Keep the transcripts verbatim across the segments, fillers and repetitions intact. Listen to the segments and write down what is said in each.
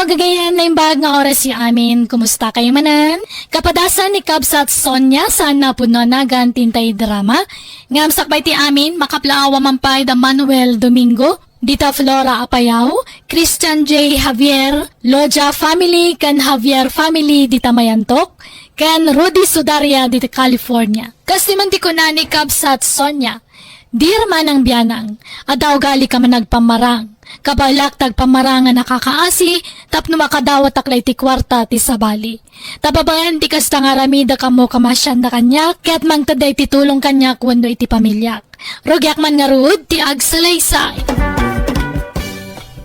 Gagayyem, naimbag nga oras ti amin. Kumusta kayo manen? Kapadasan ni Kabsat Sonia, saan a pudno a nagan ti intay drama. Ngem sakbay ti amin, makaplaawa man pay da Manuel Domingo, dita Flora Apayao, Christian J Javier, Loja family, ken Javier family, dita Mayantok, ken Rudy Sudaria, dita California. Kas ti man ti kuna ni Kabsat Sonia, Dear Manang Bianang, adda ugalika man agpammarang. Kabaelak ti agpammarang a nakakaasi tapno makadawatak la iti kuarta ti sabali. Ta babaen ti kasta nga aramidek ammo kamasianda kaniak, ket mangted daytoy tulong kaniak wenno iti pamiliak. Rugiak man ngarud ti agsalaysay.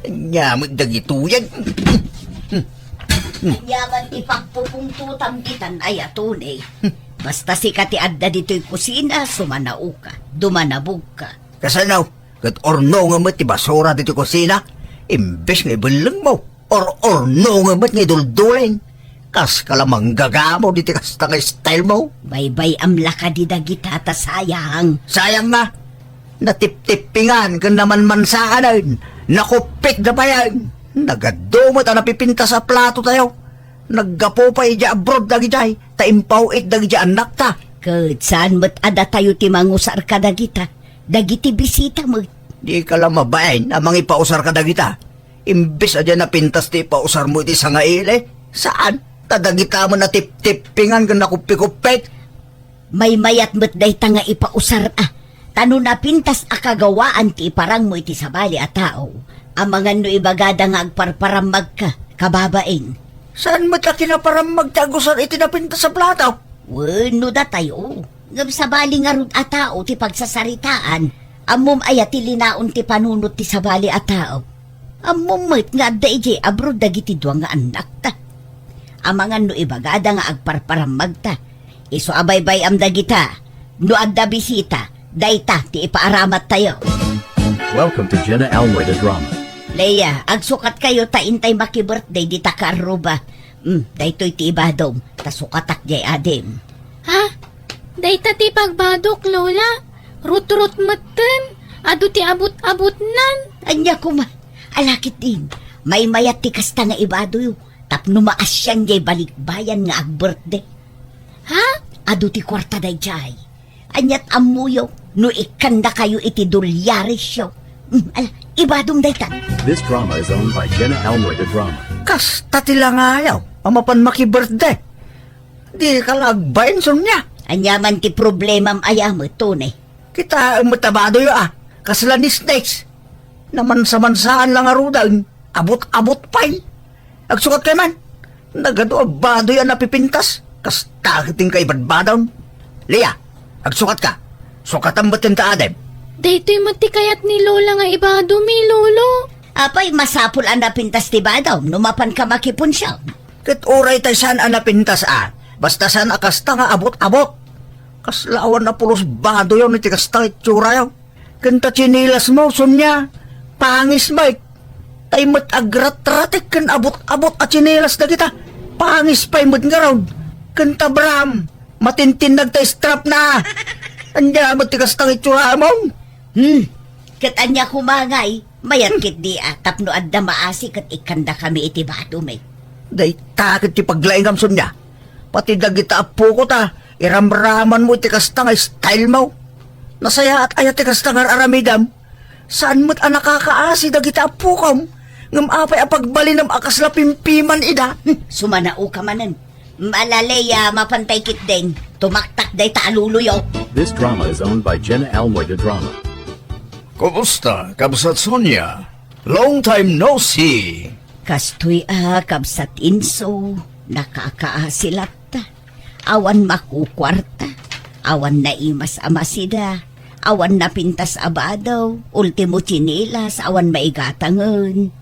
Ania met dagitoyen? Ania man ti pagpupungtotam ditan, ay, a Tony? Basta sika ti adda ditoy kusina, sumanaoka, dumanabogka. Kasano? Ket urnongen met ti basura ditoy kusina? Imbes nga ibellengmo, ur-urnongen met nga idulduleng. Kaska la manggagamo ditoy kasta nga style mo. Baybay-am la kadi dagita ta sayang. Sayang nga. Natiptippingan ken namanmansaanen. Nakuppit da payen. Nagadu met a napipintas a plato tayo. Naggapu pay idiay abroad dagidiay, ta impaw-it dagidiay annakta. Ket saan met a datayo ti mangusar kadagita, dagiti bisita met. Dika la mabain a mangipausar kadagita. Imbes a diay napintas ti ipausarmo iti sangaili, saan, ta dagita met natiptippingan ken nakuppikuppit. Maymayat met dayta nga ipausar a, ta no napintas a kagawaan ti iparangmo iti sabali a tao, amangan no ibagada nga agparparammagka, kababain. Saan met a kinaparammag ti agusar iti napintas a plato? Wen, no datayo. Ngem sabali ngarud a tao ti pagsasaritaan, ammom aya ti linaon ti panunot ti sabali a tao? Ammom met nga adda idiay abroad dagiti dua nga annakta. Amangan no ibagada nga agparparammagta, isu a baybay-am dagita. No adda bisita, dayta ti ipaaramattayo. Welcome to Jenna Almoy the Drama. Leia, agsukatkayo ta intay maki-birthday dita kaarruba. Hmm, daytoy ti ibadom, ta sukatak diay adim. Ha? Dayta ti pagbadok, Lola? Rutrot metten? Adu ti abut-abutnan? Ania koma? Ala ketdin, maymayat ti kasta nga ibadoyo tapno maasian diay balikbayan nga agbirthday. Ha? Adu ti kuarta daydiay. Aniat ammoyo no ikkannakayo iti dolyaresyo? Hmm, ala, ibadom dayta. This drama is owned by Jenna Almoy the Drama. Kasta ti langayaw a mapan maki-birthday. Dika la agbain, Sonia. Ania man ti problemam aya met, Tony? Kitaem met a badoyo a, kasla nisnis. Namansa-mansaan la ngaruden, abut-abut pay. Agsukatkay man. Nagadu a badoy a napipintas. Kasta ket ti inka ibadbadon. Leia, agsukatka. Sukatam met ti adim. Daytoy met ti kayat ni Lola nga ibadomi, Lolo. Apay, masapul a napintas ti badom no mapanka makipunsion. Ket uray tay saan a napintas a, basta saan a kasta nga abut-abut. Kasla awan a pulos badoyo iti kasta nga itsuraya. Ken ta tsinelasmo, Sonia, pangis met. Tay met agratratek ken abut-abut a tsinelas dagita. Pangis pay met ngarud. Ken ta bram, matintinnag ta strapna. Ania met ti kasta nga itsuramon? Hmm. Ket ania koma ngay, mayat ketdi a tapno adda maasi ket ikkandakami iti badom, eh. Dayta ket ti paglaingam, Sonia. Pati dagita appoko ta, iramramanmo iti kasta nga style mo. Nasayaat aya ti kasta nga ar-aramidam? Saan met a nakakaasi dagiti appokom, ngem apay a pagbalinam a kasla pimpiman ida? Sumanaoka manen. Malaleya, mapantay ketdin. Tumaktak dayta a loloyo. This drama is owned by Jenna Almoy the Drama. Kumusta, Kabsat Sonia? Long time no see. Kastoy a, Kabsat Inso, nakakaasi latta. Awan makukuarta, awan naimas a masida, awan napintas a badaw, ultimo tsinelas, awan maigatangen.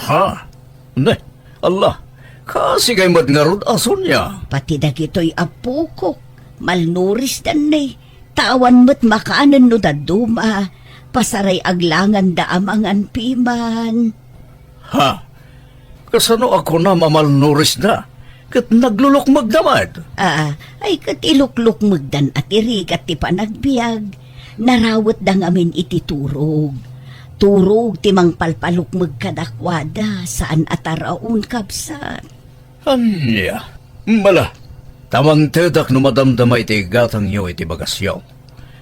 Ha? Ne, Allah, kaasi kay met ngarud a Sonia. Pati dagitoy appokok, malnurisdan ne, ta awan met makanen no dadduma, pasaray aglanganda a mangan piman. Ha? Kasano a kunam a malnurisda? Ket naglulukmegda met? Ah, ay ket iluklukmegdan a ti rigat ti panagbiag. Narawetda ngamin iti turog. Turog ti mangpalpalukmeg kadakuada, saan a taraon, kabsat. Ania? Mala, ta mangtedak no madamdama iti igatangyo iti bagasyo.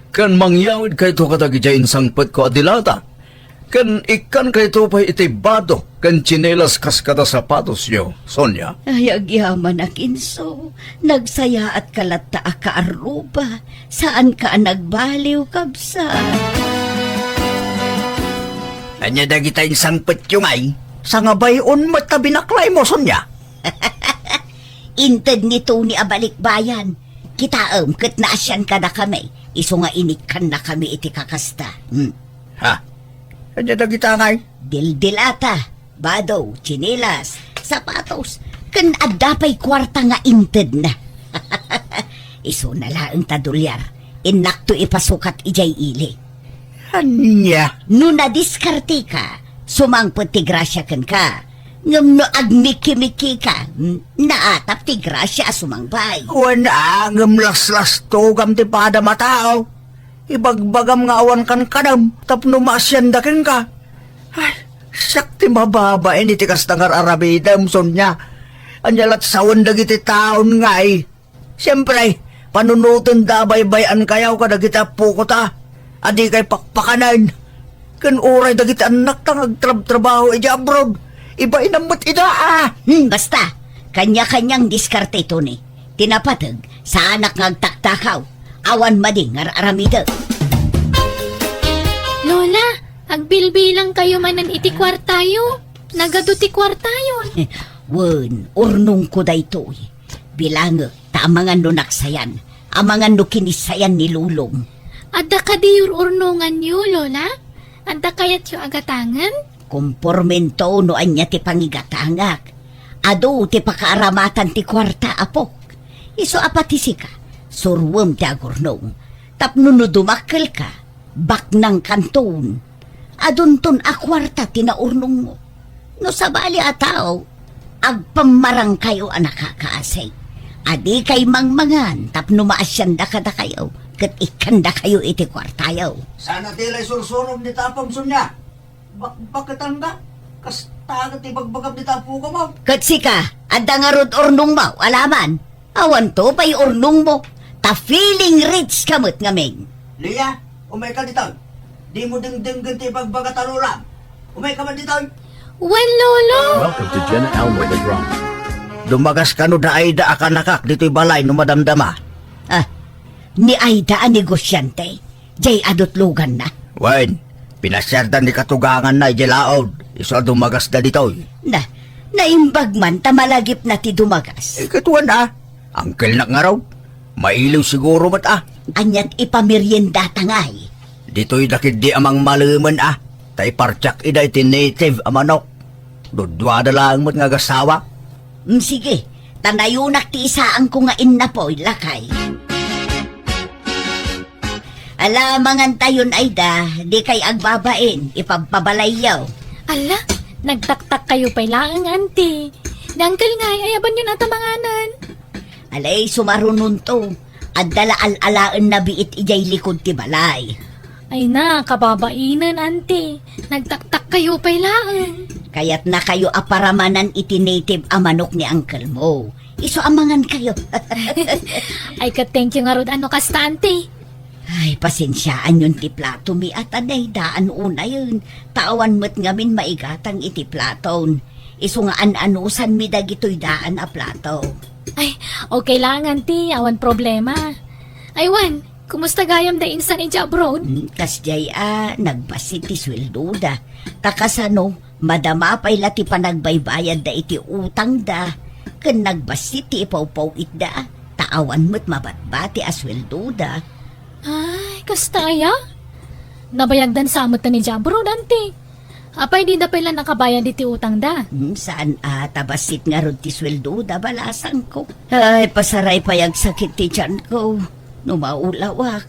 Ken mangyawidkayto kadagidiay insangpetko a dilata. Ken ikkankayto pay iti bado ken tsinelas kas kada sapatosyo, Sonia. Ay, agyamanak, inso. Nagsayaatka latta a kaarruba. Saanka a nagbaliw, kabsat. Ania dagita insangpetyo ngay? Sangabay-on met ta binaklaymo, Sonia. Inted ni Tony a balikbayan. Kitaem ket naasian kadakami, isu nga inikkannakami iti kakasta. Hmm. Ha? Ania dagita ngay? Dildilata, bado, tsinelas, sapatos, ken adda pay kuarta nga intedna. Isuna laeng ta dolyar, innakto ipasukat idiay ili. Ania? No nadiskarteka, sumangpet ti grasia kenka. Ngem no agmikimikika, hmm, naatap ti grasia a sumangbay. Wen a, ngem laslastogam ti padam a tao. Ibagbagam nga awan kankanaem tapno maasianda kenka. Ay, siak ti mababain iti kasta nga ar-aramidem, Sonia. Ania lat sawen dagiti taon ngay? Siempre, panunotenda a baybay-ankayo kadagiti appoko ta a dikay pakpakanen. Ken uray dagiti annakta nga agtrabtrabaho idiay abroad, ibainam met ida a. Hmm, basta, kanya-kanyang diskarte, Tony. Ti napateg, saanak nga agtaktakaw. Awan madi nga ar-aramidek. Lola, agbilbilangkayo manen iti kuartayo. Nagadu ti kuartayon. Wen, urnongko daytoy. Bilangek, ta amangan no naksayan, amangan no kinissayan ni Lolom. Adda kadi ur-urnonganyo, Lola? Adda kayatyo a gatangen? Kompormento no ania ti pangigatangak. Adu ti pakaaramatan ti kuarta, apok. Isu a pati sika, suruem ti agurnong. Tapno no dumakkelka, baknangkanton. Adunton a kuarta ti naurnongmo. No sabali a tao, agpammarangkayo a nakakaasi. A dikay mangmangan tapno maasianda kadakayo, ket ikkandakayo iti kuartayo. Saan a ti lay sursurog ni tapam, Sonia? Bakbaketanda? Kasta ket ibagbagam dita apokam, a. Ket sika, adda ngarud urnongmo, alaman? Awanto pay urnongmo, ta feeling rich ka met ngamin. Lia, umayka ditoy. Dimo dengdenggen ti ibagbaga ta lolam. Umayka man ditoy. Wen, Lolo! Welcome to Jenna Elmer Legrand. Dumagas kano da Aida a kanakak ditoy balay no madamdama. Ah, ni Aida a negosiante? Jay adutloganna. Wen, pinasiarda ni katuganganna idiay laod, isu a dumagasda ditoy. Na, naimbag man ta malagipna ti dumagas. Eh, ket wen a, angkelnak ngarud. Mailiw siguro met a. Aniat ipameriendata ngay? Ditoy da ketdi a mangmalemen a, ta ipartiak ida iti native a manok. Duduada laeng met nga agasawa. Mm, sige, ta nayonak ti isaanko nga innapoy, lakay. Ala, mangantayon, Aida, dikay agbabain, ipabpabalayyo. Ala, nagtaktakkayo pay laeng, Auntie. Ni Uncle ngay, ayabanyon a ta manganen. Alay, sumarunonto. Adda la al-alaenna biit idiay likod ti balay. Ay na, kababainen, Auntie. Nagtaktakkayo pay laeng. Kayatnakayo a paramanan iti native a manok ni uncle mo. Isu a mangankayo. Ay, ket thank you ngarud a no kasta, Auntie. Ay, pasensiaanyon ti platomi a ta naydaan unayen, ta awan met ngamin maigatang iti platon. Isu nga an-anusanmi dagitoy daan a plato. Ay, okay lang, Auntie. Awan problema. Ay, wen, kumusta gayam da insan idiay abroad? Hmm, kasdiay a, nagbassit ti sueldoda. Ta kasano, madama pay la ti panagbaybayadda iti utangda, ken nagbassit ti ipawpaw-itda, ta awan met mabatbati a sueldoda. Ay, kasta aya? Nabayagdan sa met idiay abroad, Auntie. Apay, dida pay la nakabayad iti utangda? Hmm, saan a, ta bassit ngarud ti sueldoda, balasangko. Ay, pasaray pay agsakit ti tianko. No maulawak,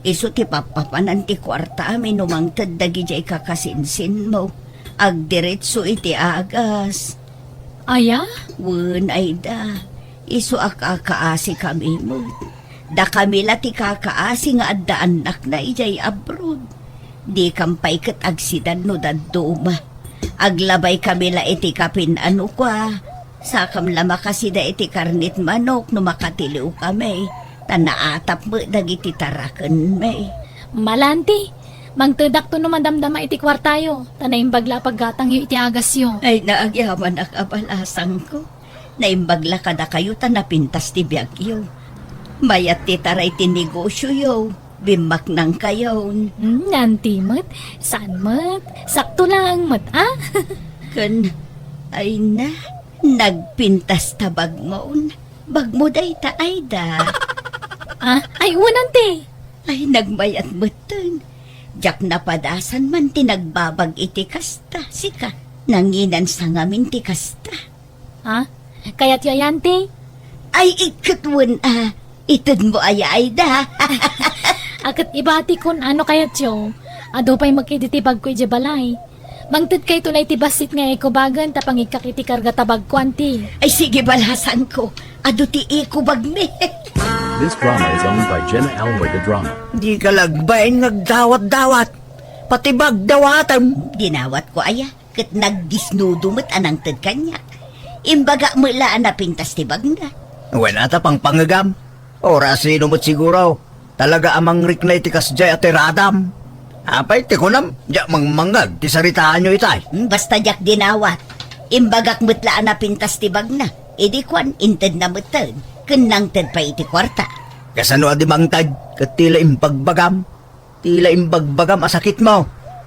isu ti pappapanan ti kuartami no mangted dagidiay kakasinsinmo. Agdiretso iti agas. Aya? Wen, Aida, isu a kakaasikami met. Dakami la ti kakaasi nga adda annakna idiay abroad. Dikam pay ket agsidan no dadduma. Aglabaykami la iti kapin-ano kua. Sakam la makasida iti karnit manok no makatiliwkami. Ta naatap met dagiti tarakenmi. Malanti, mangtedakto no madamdama iti kuartayo, ta naimbag la a paggatangyo iti agasyo. Ay, naagyamanak a balasangko. Naimbag la kadakayo ta napintas ti biagyo. Mayat ti taray ti negosioyo, bimmaknangkayon. Hmm, nanti met, saan met, sakto lang met, ah? Ken, ay na, nagpintas ta bagmon. Bagmo dayta, Aida. Ah, ay, wen, anti. Ay, nagmayat metten. Diak napadasan man ti nagbabag iti kasta, sika. Nanginansa ngamin ti kasta. Ha? Kayatyo aya, anti? Ay, iket wen a. Itedmo aya, Aida. A ket ibatikon, ano kayatyo? Adu pay met iti bagko idiay balay. Mangtedkayto la iti bassit nga ekubagen ta pangikkak iti karga ta bagko, anti. Ay, sige, balasangko. Adu ti ekubagmi. This drama is owned by Jenna Almoy the Drama. Dika la agbain nga agdawat-dawat. Pati bagdawatem. Dinawatko aya, ket nagdisnudo met a nangted kaniak. Imbagak met la a napintas ti bagna. Wen a ta pangpangegam. Ura sino met siguro. Talaga a mangrikna iti kasdiay a tiradam. Apay ti kunam, diak mangmangngeg ti saritaanyo itay. Hmm, basta diak dinawat. Imbagak met la a napintas ti bagna. Idi kuan, intedna metten. Ken nangted pay iti kuarta. Kasano a di mangted? Ket ti la imbagbagam. Ti la imbagbagam a sakitmo.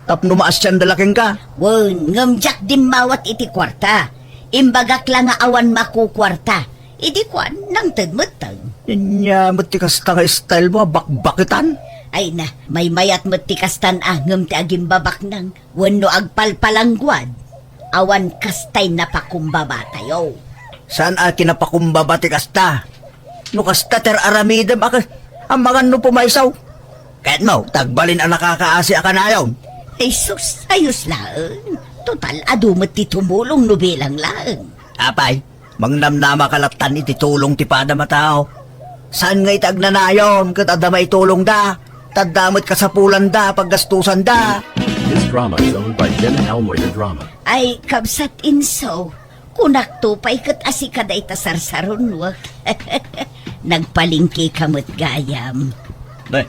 Tapno maasianda la kenka. Wen, ngem diak dimmawat iti kuarta. Imbagak la nga awan makukuarta. Idi kuan, nangted metten. Ania met ti kasta nga style mo a bakbaketan? Ay na, maymayat met ti kastan a ngem ti agimbabaknang wenno agpalpalangguad. Awan kastay napakumbabatayo. Saan a kinapakumbaba ti kasta? No kasta ti ar-aramidem a kas-, amangan no pumaysaw. Kayatmo, ta agbalin a nakakaasi a kanayon. Ay sus, ayos laeng. Total, adu met ti tumulong no bilang laeng. Apay, mangnamnama ka lattan iti tulong ti padam a tao. Saan nga iti agnanayon ket adda maitulongda, ta adda met kasapulanda, paggastusanda. This drama is owned by Jenna Almoy the Drama. Ay, kabsat Inso, kunakto pay ket a sika dayta sarsarunwek. Nagpalengkeka met gayam. Nay,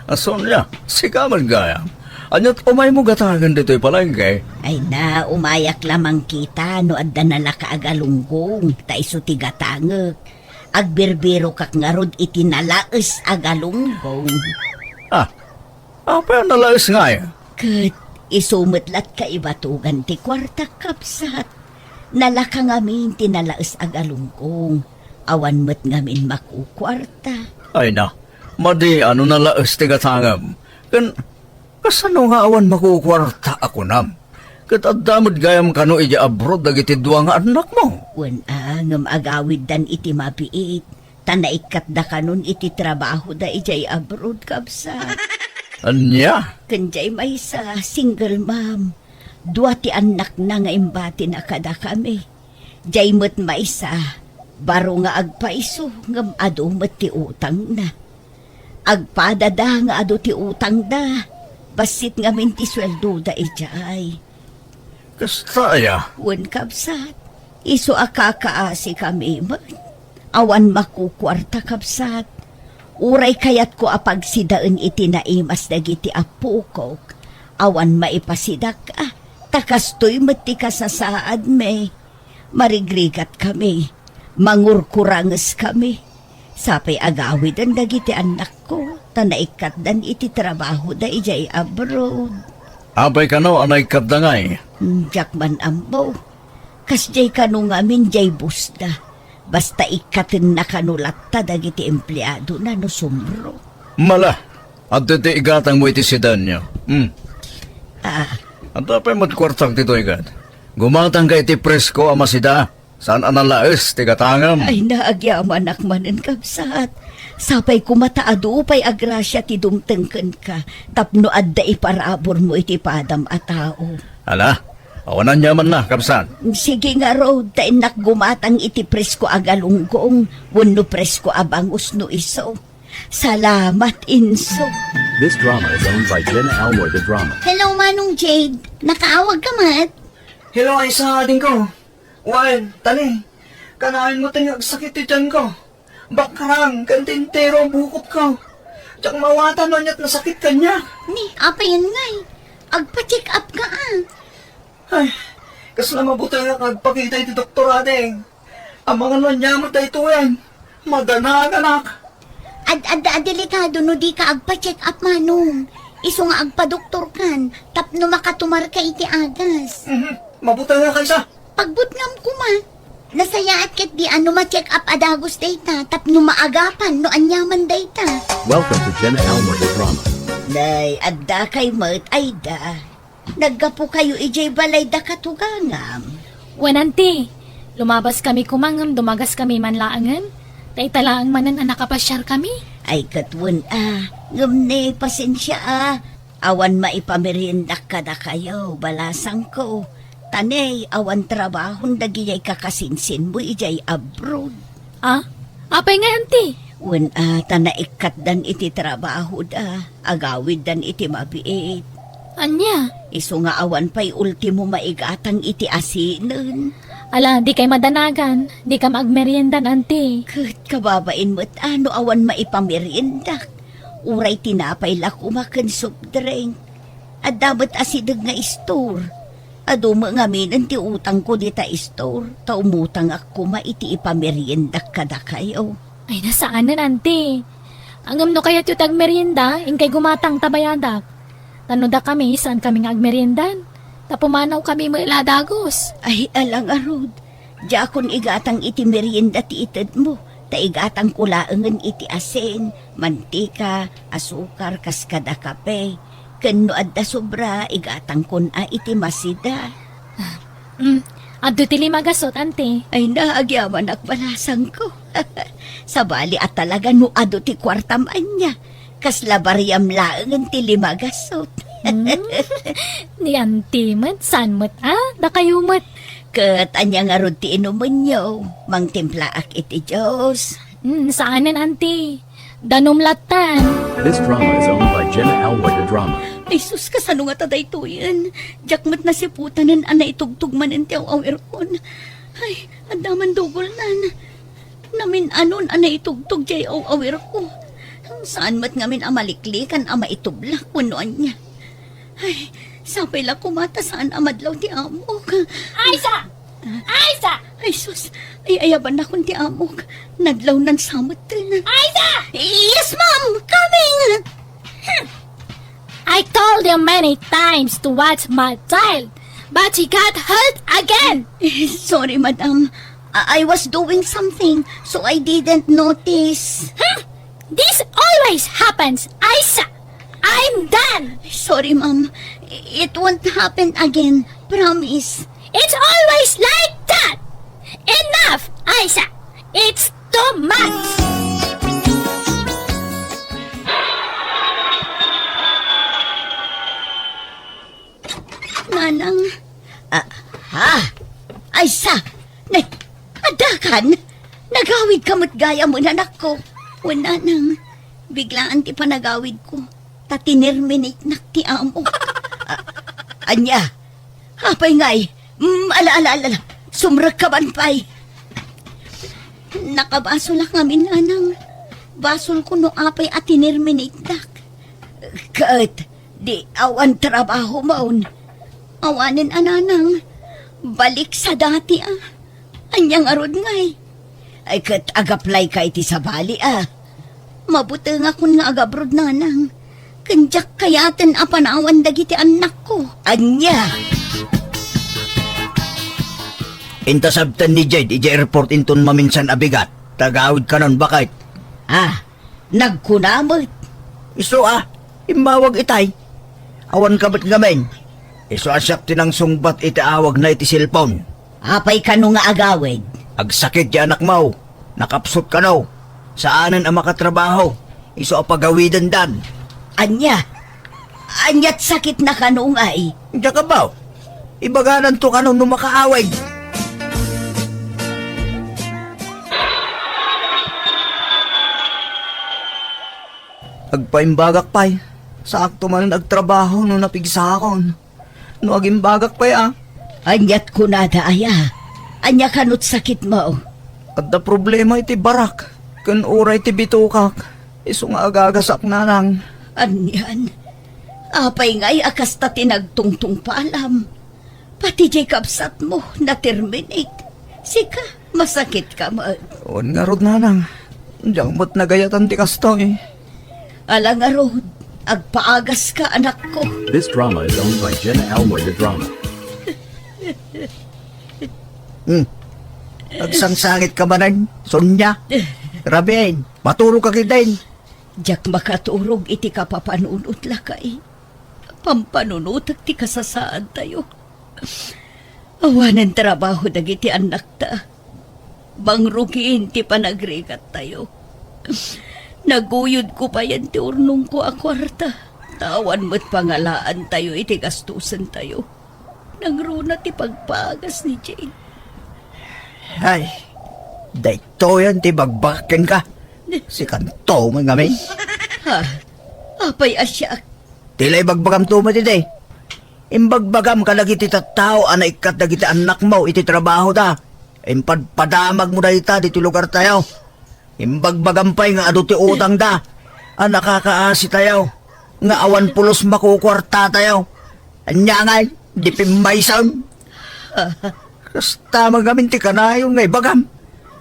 a Sonia, sika met gayam. Ania't umaymo gatagen ditoy palengke? Ay na, umayak la mangkita no adda nalaka a galunggong, ta isu ti gatangek. Agbirbirokak ngarud iti nalaes a galunggong. Ah, apay a nalaes ngay? Ket isu met la't kaibatugan ti kuartak, kabsat. Nalaka ngamin ti nalaes a galunggong. Awan met ngamin makukuarta. Ay na, madi a no nalaes ti gatangem. Ken kasano nga awan makukuarta a kunam? Ket adda met gayam kano idiay abroad dagiti dua nga annakmo? Wen a, ngem agawiddan iti mabiit, ta naikkatda kanon iti trabahoda idiay abroad, kabsat. Ania? Ken diay maysa, single mom. Dua ti annakna nga imbatina kadakami. Diay met maysa, baro nga agpayso, ngem adu met ti utangna. Agpadada nga adu ti utangda, bassit ngamin ti sueldoda idiay. Kasta aya? Wen, kabsat, isu a kakaasikami met. Awan makukuarta, kabsat. Uray kayatko a pagsidaen iti naimas dagiti appokok, awan maipasidak, ah, ta kastoy met ti kasasaadmi. Marigrigatkami, mangurkurangeskami. Sapay agawiden dagiti annakko, ta naikkatdan iti trabahoda idiay abroad. Apay kano a naikkatda ngay? Hmm, diak man ammo. Kasdiay kano ngamin diay bossda. Basta ikkatenna kano latta dagiti empleadona no sumro. Mala, adtoy ti igatangmo iti sedanyo. Hmm. Ah. Adda pay met kuartak ditoy ket. Gumatangka iti presko a masida. Saan a nalaes ti gatangem? Ay, naagyamanak manen, kabsat. Sapay koma ta adu pay a grasia ti dumteng kenka tapno adda iparaburmo iti padam a tao. Ala, awan aniamanna, kabsat. Sige ngarud, ta innak gumatang iti presko a galunggong wenno presko a bangus no isu. Salamat, Inso. This drama is owned by Jenna Almoy the Drama. Hello, Manong Jade. Nakaawag ka met? Hello, Aisa, adingko. Wen, tani, kanayon met nga agsakit ti tianko. Bakrang, ken ti entero bukotko. Diak maawatan no ania't nasakit kaniak. Ni, apay ngay? Agpa-check up ka, ah. Ay, kasla mabutengak nga agpakita iti doktor, ading. Amangan no ania met daytoyen. Madanaganak. Ad-, adda a delikado no dika agpa-check up, Manong. Isu nga agpadoktorkan tapno makatumarka iti agas. Mhm. Mabutengak, Aisa. Pagbutngam koma. Nasayaat ketdi a no ma-check up a dagus dayta tapno maagapan no aniaman dayta. Welcome to Jenna Almoy the Drama. Nay, addakay met, Aida. Naggapukayo idiay balay da katugangam? Wen, anti. Lumabaskami koma ngem dumagaskami man laengen. Ta ita laeng manen a nakapasiarkami. Ay, ket wen a. Ngem ne, pasensia a. Awan maipameriendak kadakayo, balasangko. Ta ne, awan trabahon dagiti kakasinsinmo idiay abroad. Ah? Apay ngay, anti? Wen a, ta naikkatdan iti trabahoda, agawiddan iti mabiit. Ania? Isu nga awan pay ultimo maigatang iti asinen. Ala, dikay madanagan, dikam agmeriendan, anti. Ket kababain met a no awan maipameriendak. Uray tinapay la koma ken soft drink. Adda met asideg nga istor. Adu met ngaminen ti utangko dita istor, ta umutangak koma iti ipameriendak kadakayo. Ay, nasaanen, anti. Ngem no kayatyo ti agmerienda, inkay gumatang ta bayadak. Ta no dakami, saankami nga agmeriendan. Ta pumanawkami met la a dagus. Ay, ala ngarud. Diakon igatang iti merienda ti itedmo, ta igatangko laengen iti asin, mantika, asukar, kas kada kape. Ken no adda sobra, igatangkon a iti masida. Ah, mm, adda ti lima gasut, anti. Ay, naagyamanak, balasangko. Sabali a talaga no adu ti kuartam ania. Kasla bariam laengen ti lima gasut. Hmm. Ni anti met, saan met a, dakayo met. Ket ania ngarud ti inumenyo? Mangtimplaak iti juice. Hmm, saanen, anti. Danum lattan. This drama is owned by Jenna Almoy the Drama. Ay sus, kasano ngata daytoyen? Diak met nasiputanen a naitugtog manen ti aw-awirkon. Ay, adda man dugolnan. Namin-anon a naitugtog diay aw-awirko. Saan met ngamin a maliklikan a maitublak wenno ania. Ay, sapay la koma ta saan a madlaw ti amok. Aisa! Aisa! Ay, sus! Ay, ayabannakon ti amok. Nadlawnan sa metten. Aisa! Yes, ma'am! Coming! Hmm. I told you many times to watch my child, but he got hurt again. Eh, sorry, madam. I, I was doing something, so I didn't notice. Huh? This always happens, Aisa. I'm done. Sorry, ma'am. It won't happen again. Promise. It's always like that. Enough, Aisa. It's too much. Nanang. Ah, ha? Aisa. Nay, addakan? Nagawidka met gayam, anakko. Wen, nanang, biglaan ti panagawidko. Ta tinerminatenak ti amo. Ah, ania? Apay ngay? Mm, ala, ala, ala, ala. Sumrekka man pay. Nakabasolak ngamin, nanang. Basolko no apay a tinerminatedak. Ket, di awan trabahomon. Awanen a, nanang. Balik sa dati, ah. Ania ngarud ngay? Ay, ket agaplayka iti sabali, ah. Mabutengakon nga agabroad, nanang. Ken diak kayaten a panawan dagiti annakko. Ania? Inta sabten ni Jade idiay airport inton maminsan a bigat. Tagawid kanon, baket. Ah, nagkuna met. Isu a, immawag itay. Awan ka met ngamin. Isu a siak ti nangsungbat iti awagna iti cellphone. Apay kano nga agawid? Agsakit ti anakmo. Nakapsut kano. Saanen a makatrabaho. Isu a pagawidendan. Ania? Ania't sakitna kano ngay? Diak abaw. Ibagananto kano no makaawid. Agpaimbagak pay. Saakto man agtrabaho no napigsakon. No agimbagak pay a. Aniat kunada aya? Ania kanut sakitmo? Adda problema iti barak ken uray ti bitukak. Isu nga agagasak, nanang. Anian? Apay ngay a kasta ti nagtungtungpalam? Pati diay kabsatmo, na-terminate. Sika, masakitka met. Wen ngarud, nanang. Diak met nagayatan ti kastoy. Ala ngarud, agpaagaska, anakko. This drama is owned by Jenna Almoy, the drama. Hmm. Agsangsangitka manen, Sonia. Rabiin, maturogka ketdin. Diak makaturog iti kapapanunot, lakay. Pampanunotek ti kasasaadtayo. Awanen trabaho dagiti annakta. Bangrugiin ti panagrigattayo. Naguyodko payen ti urnongko a kuarta. Ta awan met pangalaantayo iti gastusentayo. Nangruna ti pagpagas ni Jane. Ay, daytoyen ti ibagbagak kenka. Sikanto met ngamin. Ha? Apay a siak? Ti la ibagbagamto met idi. Imbagbagam kadagiti tattao a naikkat dagiti annakmo iti trabahoda. Impadpadamagmo dayta ditoy lugartayo. Imbagbagam pay nga adu ti utangda a nakakaasitayo, nga awan pulos makukuartatayo. Ania ngay, di pimmaysan? Kasta met ngamin ti kanayon nga ibagam.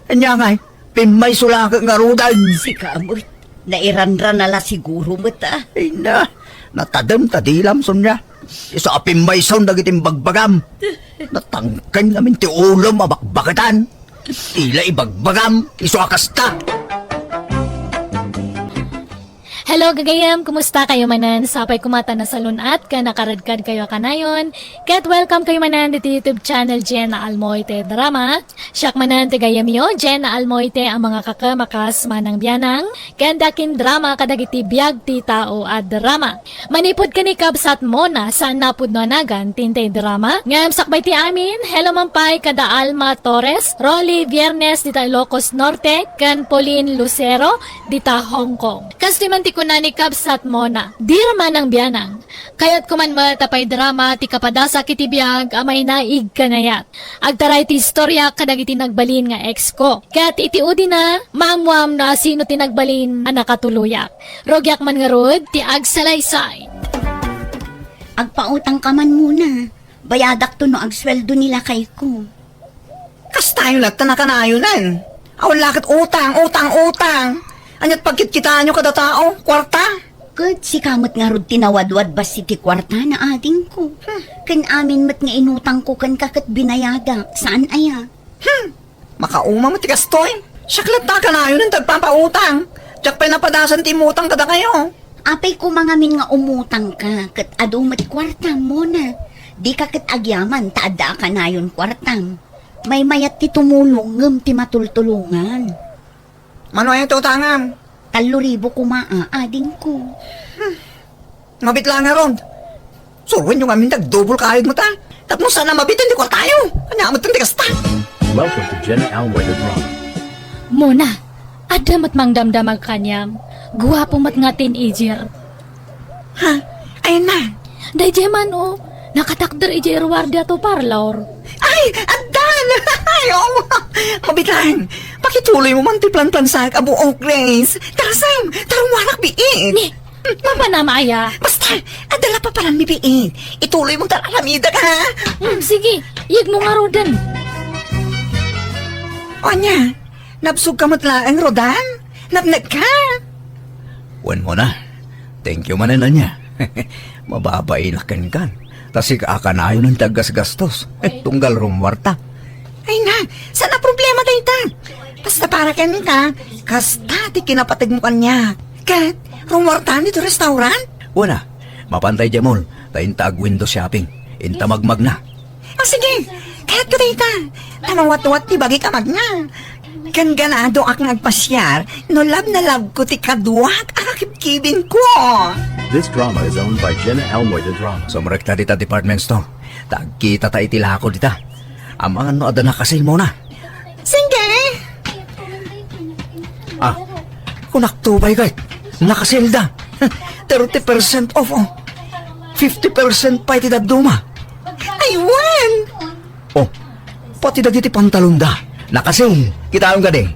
Ania ngay, pimmayso la ket ngaruden. Sika met, nairanran a la siguro met a. Ay na, natadem ta dilam, Sonia. Isu a pimmayson dagiti imbagbagam. Natangken ngamin ti ulom a bakbaketan. Ti la ibagbagam, isu a kasta. Hello, gagayem. Kumusta kayo manen? Sapay koma ta nasalun-at ken nakaredkad kayo a kanayon. Ket welcome kayo manen ditoy YouTube channel Jenna Almoite Drama. Siak manen ti gayyemyo, Jenna Almoite, a mangakakem a kas Manang Bianang, ken ti akindrama kadagiti biag ti tao a drama. Manipud ken ni kabsat Mona, saan a pudno a nagan ti intay drama, ngem sakbay ti amin, hello man pay kada Alma Torres, Rolly Viernes dita Ilocos Norte, ken Pauline Lucero dita Hong Kong. Kastoy man ti kuna ni kabsat Mona, Dear Manang Bianang, kayatko man met a paidrama ti kapadasak iti biag a mainaig ken ayat. Agtaray ti istorya kadagiti nagbalin nga ex ko. Ket iti udina, maammuam no asino ti nagbalin a nakatuloyak. Rugiak man ngarud ti agsalaysay. Agpautangka man, Mona. Bayadakto no agsueldo ni lakayko. Kastayo latta nakanayonan. Awan la ket utang, utang, utang. Ania't pagkitkitaanyo kada tao, kuarta? Ket sika met ngarud ti nawadwad bassit ti kuarta na adingko. Hmm. Ken amin met nga inutangko kenka ket binayadak, saan aya? Hmm. Makauma met ti kastoy. Siak latta a kanayonan ti agpapautang. Diak pay napadasan ti immutang kadakayo. Apay koma ngamin nga umutangka ket adu met kuartam, Mona. Dika ket agyaman ta adda a kanayon kuartam. Maymayat ti tumulong ngem ti matultulongan. Mano aya ti utangam? Tallo ribu koma a, adingko. Hmm. Mabit la ngarud. Suroenyo ngamin ti agdubol kayod met a. Tapno saan a mabitin ti kuartayo. Ania met ti kasta? Welcome to Jenna Almoy the Drama. Mona, adda met mangdamdamag kaniam. Guapo met nga teenager. Ha? Ayan na. Daydiay man, o. Nakatakder idiay ruar diay parlor. Ay, addan! Ay, oo. Mabitan, pakituloymo man ti planplansaak a buok, Grace. Tara, Sam, tara, ruarak biit. Ni, mapanam aya? Basta, adda la papananmi biit. Ituloymo ta aramidek, ha? Hmm, sige, iyegmo ngaruden. O ania, nabsogka met laeng, Rodan? Napnekka? Wen, Mona. Thank you manen, ania. Mababainak kenkan. Ta sika a kanayon ti aggasgastos. Tunggal rumuarta. Ay na, saan a problema dayta? Basta para kenka, kasta ti kinapategmo kaniak. Ket, rumuarta ditoy restaurant? Wen a, mapantay diay mall, ta inta ag-window shopping. Inta magmagna. Ah, sige. Kayatko dayta. Ta mawatwat ti bagik a magna. Ken ganadoak nga agpasiar no love na love ko ti kaduak a kakibkibin ko. This drama is owned by Jenna Almoy the Drama. Sumrekta dita department store. Ta agkita ta iti lako dita. Amangan no adda nakasil, Mona. Sige. Ah, kunakto pay ket nakasilda. Thirty percent off, oh. Fifty percent pay ti dadduma. Ay, wen! Oh, pati dagiti pantalonda. Naka-sale. Kitaem kadi.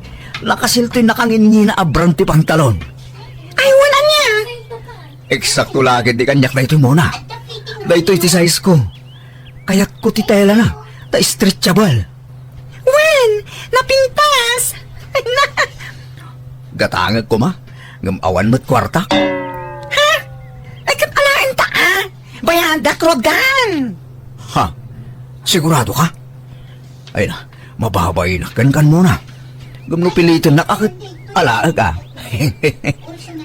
Naka-sale toy nakanginnina a brand ti pantalon. Ay, wen, ania? Eksakto la ket ti kaniak daytoy, Mona. Daytoy ti size ko. Kayatko ti telana, ta stretchable. Wen, napintas! Gatangek koma, ngem awan met kuarta. Ha? Ay, ket alaen ta, a? Bayadak, Rodan! Ha? Sigurado ka? Ay na, mababainak kenka, Mona. Ngem no pilitennak a ket alaek, a.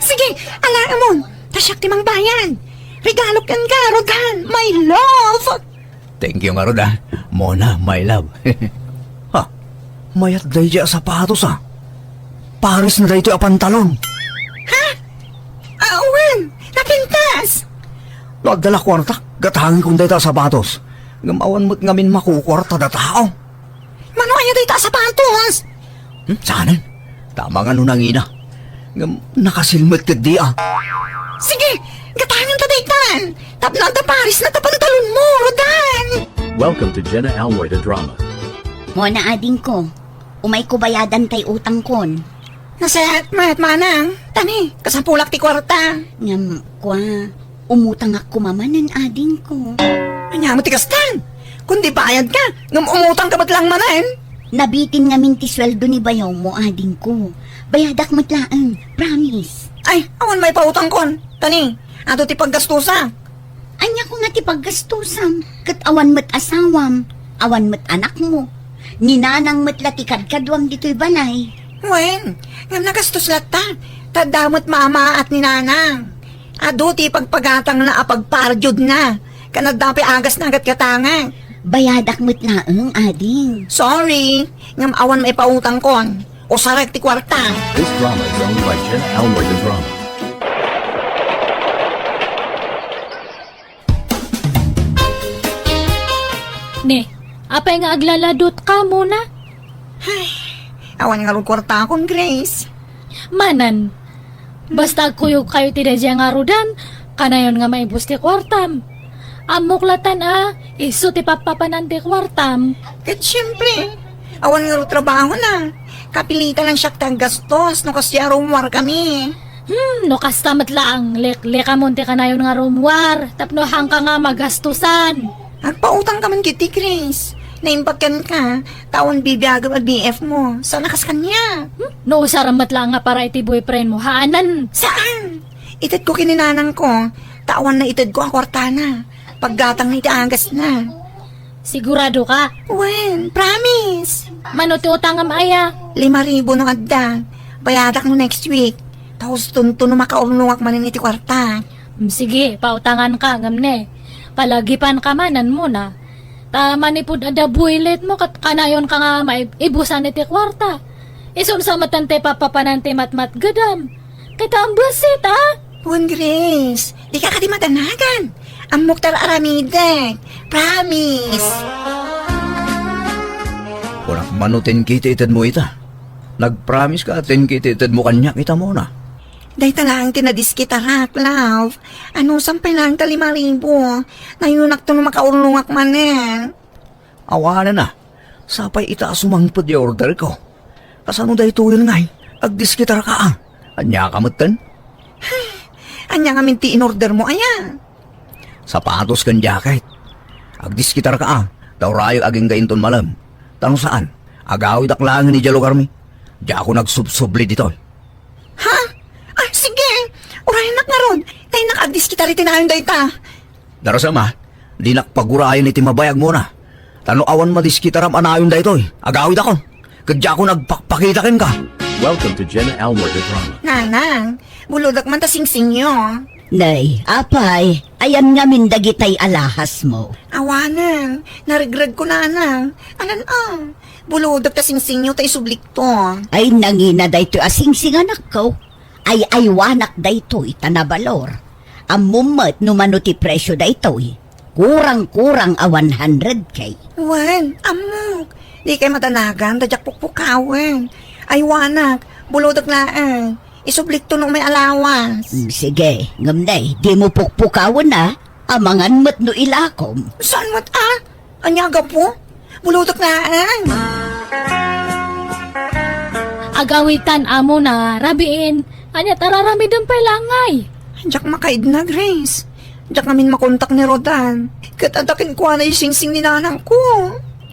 Sige, alaemon. Ta siak ti mangbayad. Regalo kenka, Rodan, my love! Thank you ngarud, a. Mona, my love. Ha? Mayat daydiay a sapatos, a. Pares na daytoy a pantalon. Ha? Awan, napintas! No agda la kuartak, gatangenkon dayta a sapatos. Ngem awan met ngamin makukuarta da tao. Mano aya dayta a sapatos? Hmm, saanen? Tama nga no nangina. Ngem naka-sale met ketdi, a. Sige, gatangenta daytan. Tapno adda pares na ta pantalonmo, Rodan! Welcome to Jenna Almoy the Drama. Mona, adingko. Umayko bayadan tay utangkon. Nasayaat met, manang. Tani, kasapulak ti kuarta. Ngem, kua, umutangak koma manen, adingko. Ania met ti kastan? Kundi bayadka, ngem umutangka met laeng manen? Nabitin ngamin ti sueldo ni bayawmo, adingko. Bayadak met laeng, promise. Ay, awan maipautangkon. Tani, adu ti paggastusak. Ania koma ti paggastusam? Ket awan met asawam, awan met anakmo. Ni nanang met la ti kadkaduam ditoy balay. Wen, ngem nagastos latta, ta adda met maamaat ni nanang. Adu ti pagpagatangna a pagpardiodna, ken adda pay agasna a gatgatangek. Bayadak met laeng, ading. Sorry, ngem awan maipautangkon. Usarek ti kuarta. This drama is owned by Jenna Almoy the Drama. Ne, apay nga aglaladutka, Mona? Ay, awan ngarud kuartakon, Grace. Manen, basta agkuyogkayo iti daydiay ngarudan, kanayon nga maibus ti kuartam. Ammok latan a, isu ti pappapanan ti kuartam. Ket siempre, awan ngarud trabahona. Kapilitan lang siak ti aggastos no kasdiay a rummuarkami. Hmm, no kasta met laeng, leklekamon ti kanayon nga rummuar, tapno haanka nga magastusan. Agpautangka man ketdi, Grace. Naimbag kenka, ta awan bibiagem a B F mo. Saan a kas kaniak? Hmm? No usarem met laeng nga para iti boyfriend mo, haanen. Saan? Itedko ken ni nanangko, ta awan naitedko a kuartana. Paggatangna iti agasna. Sigurado ka? Wen, promise. Mano ti utangem aya? Lima ribu no adda. Bayadak no next week. Ta hustonto no makaurnongak manen iti kuarta. Mm, sige, pautangan ka, ngem ne, palagipan ka manen, Mona. Ta manipud adda builit mo, ket kanayon ka nga maibusan iti kuarta. Isu sa met ti pappapanan ti matmatgedam. Ket ambes ita? Wen, Grace, dika kadi madanagan. Ammok ti ar-aramidek. Promise. Kunak mano ti inkititedmo ita. Nagpromise ka ti inkititedmo kaniak ita, Mona. Dayta laeng ti nadiskitarak, love. Anusam pay laeng ta lima ribu. Nayonakto no makaurnongak manen. Awanen a, sapay ita a sumangpet ti orderko. Kasano daytoyen ngay? Agdiskitarka a. Ania ka metten? Ania ngamin ti inordermo aya? Sapatos ken jacket. Agdiskitarka a, ta urayek agingga inton malem. Ta no saan, agawidak laengen idiay lugarmi. Diakon agsubsubli ditoy. Ha? Ah, sige. Urayennak ngarud. Kaynak agdiskitar iti nayon dayta. Darasem a, dinak pagurayen iti mabayag, Mona. Ta no awan madiskitaram a nayon daytoy, agawidakon. Ket diakon agpakpakita kenka. Welcome to Jenna Almor the Drama. Nanang, bulodak man ta singsingyo. Nay, apay, ayan ngamin dagitay alahasmo. Awanen, naregregko, nanang. Anan a, bulodak ta singsingyo ta isublikto. Ay, nangina daytoy a singsing, anakko. Ay-aywanak daytoy ta nabalor. Ammom met no mano ti presio daytoy. Kurang-kurang a one hundred K. Wen, ammok. Dikay madanagan ta diak pukpukawen. Aywanak, bulodak laeng. Isublikto no may allowance. Mm, sige, ngem nay, dimo pukpukawen, a. Amangan met no ilakom. Saan met, a? Ania gapu? Bulutek laeng. Agawitan, amona, rabiin. Ania ta raramiden pay la ngay? Diak makaidna, Grace. Diak ngamin makontak ni Rodan. Ket adda kenkuana ti singsing ni nanangko.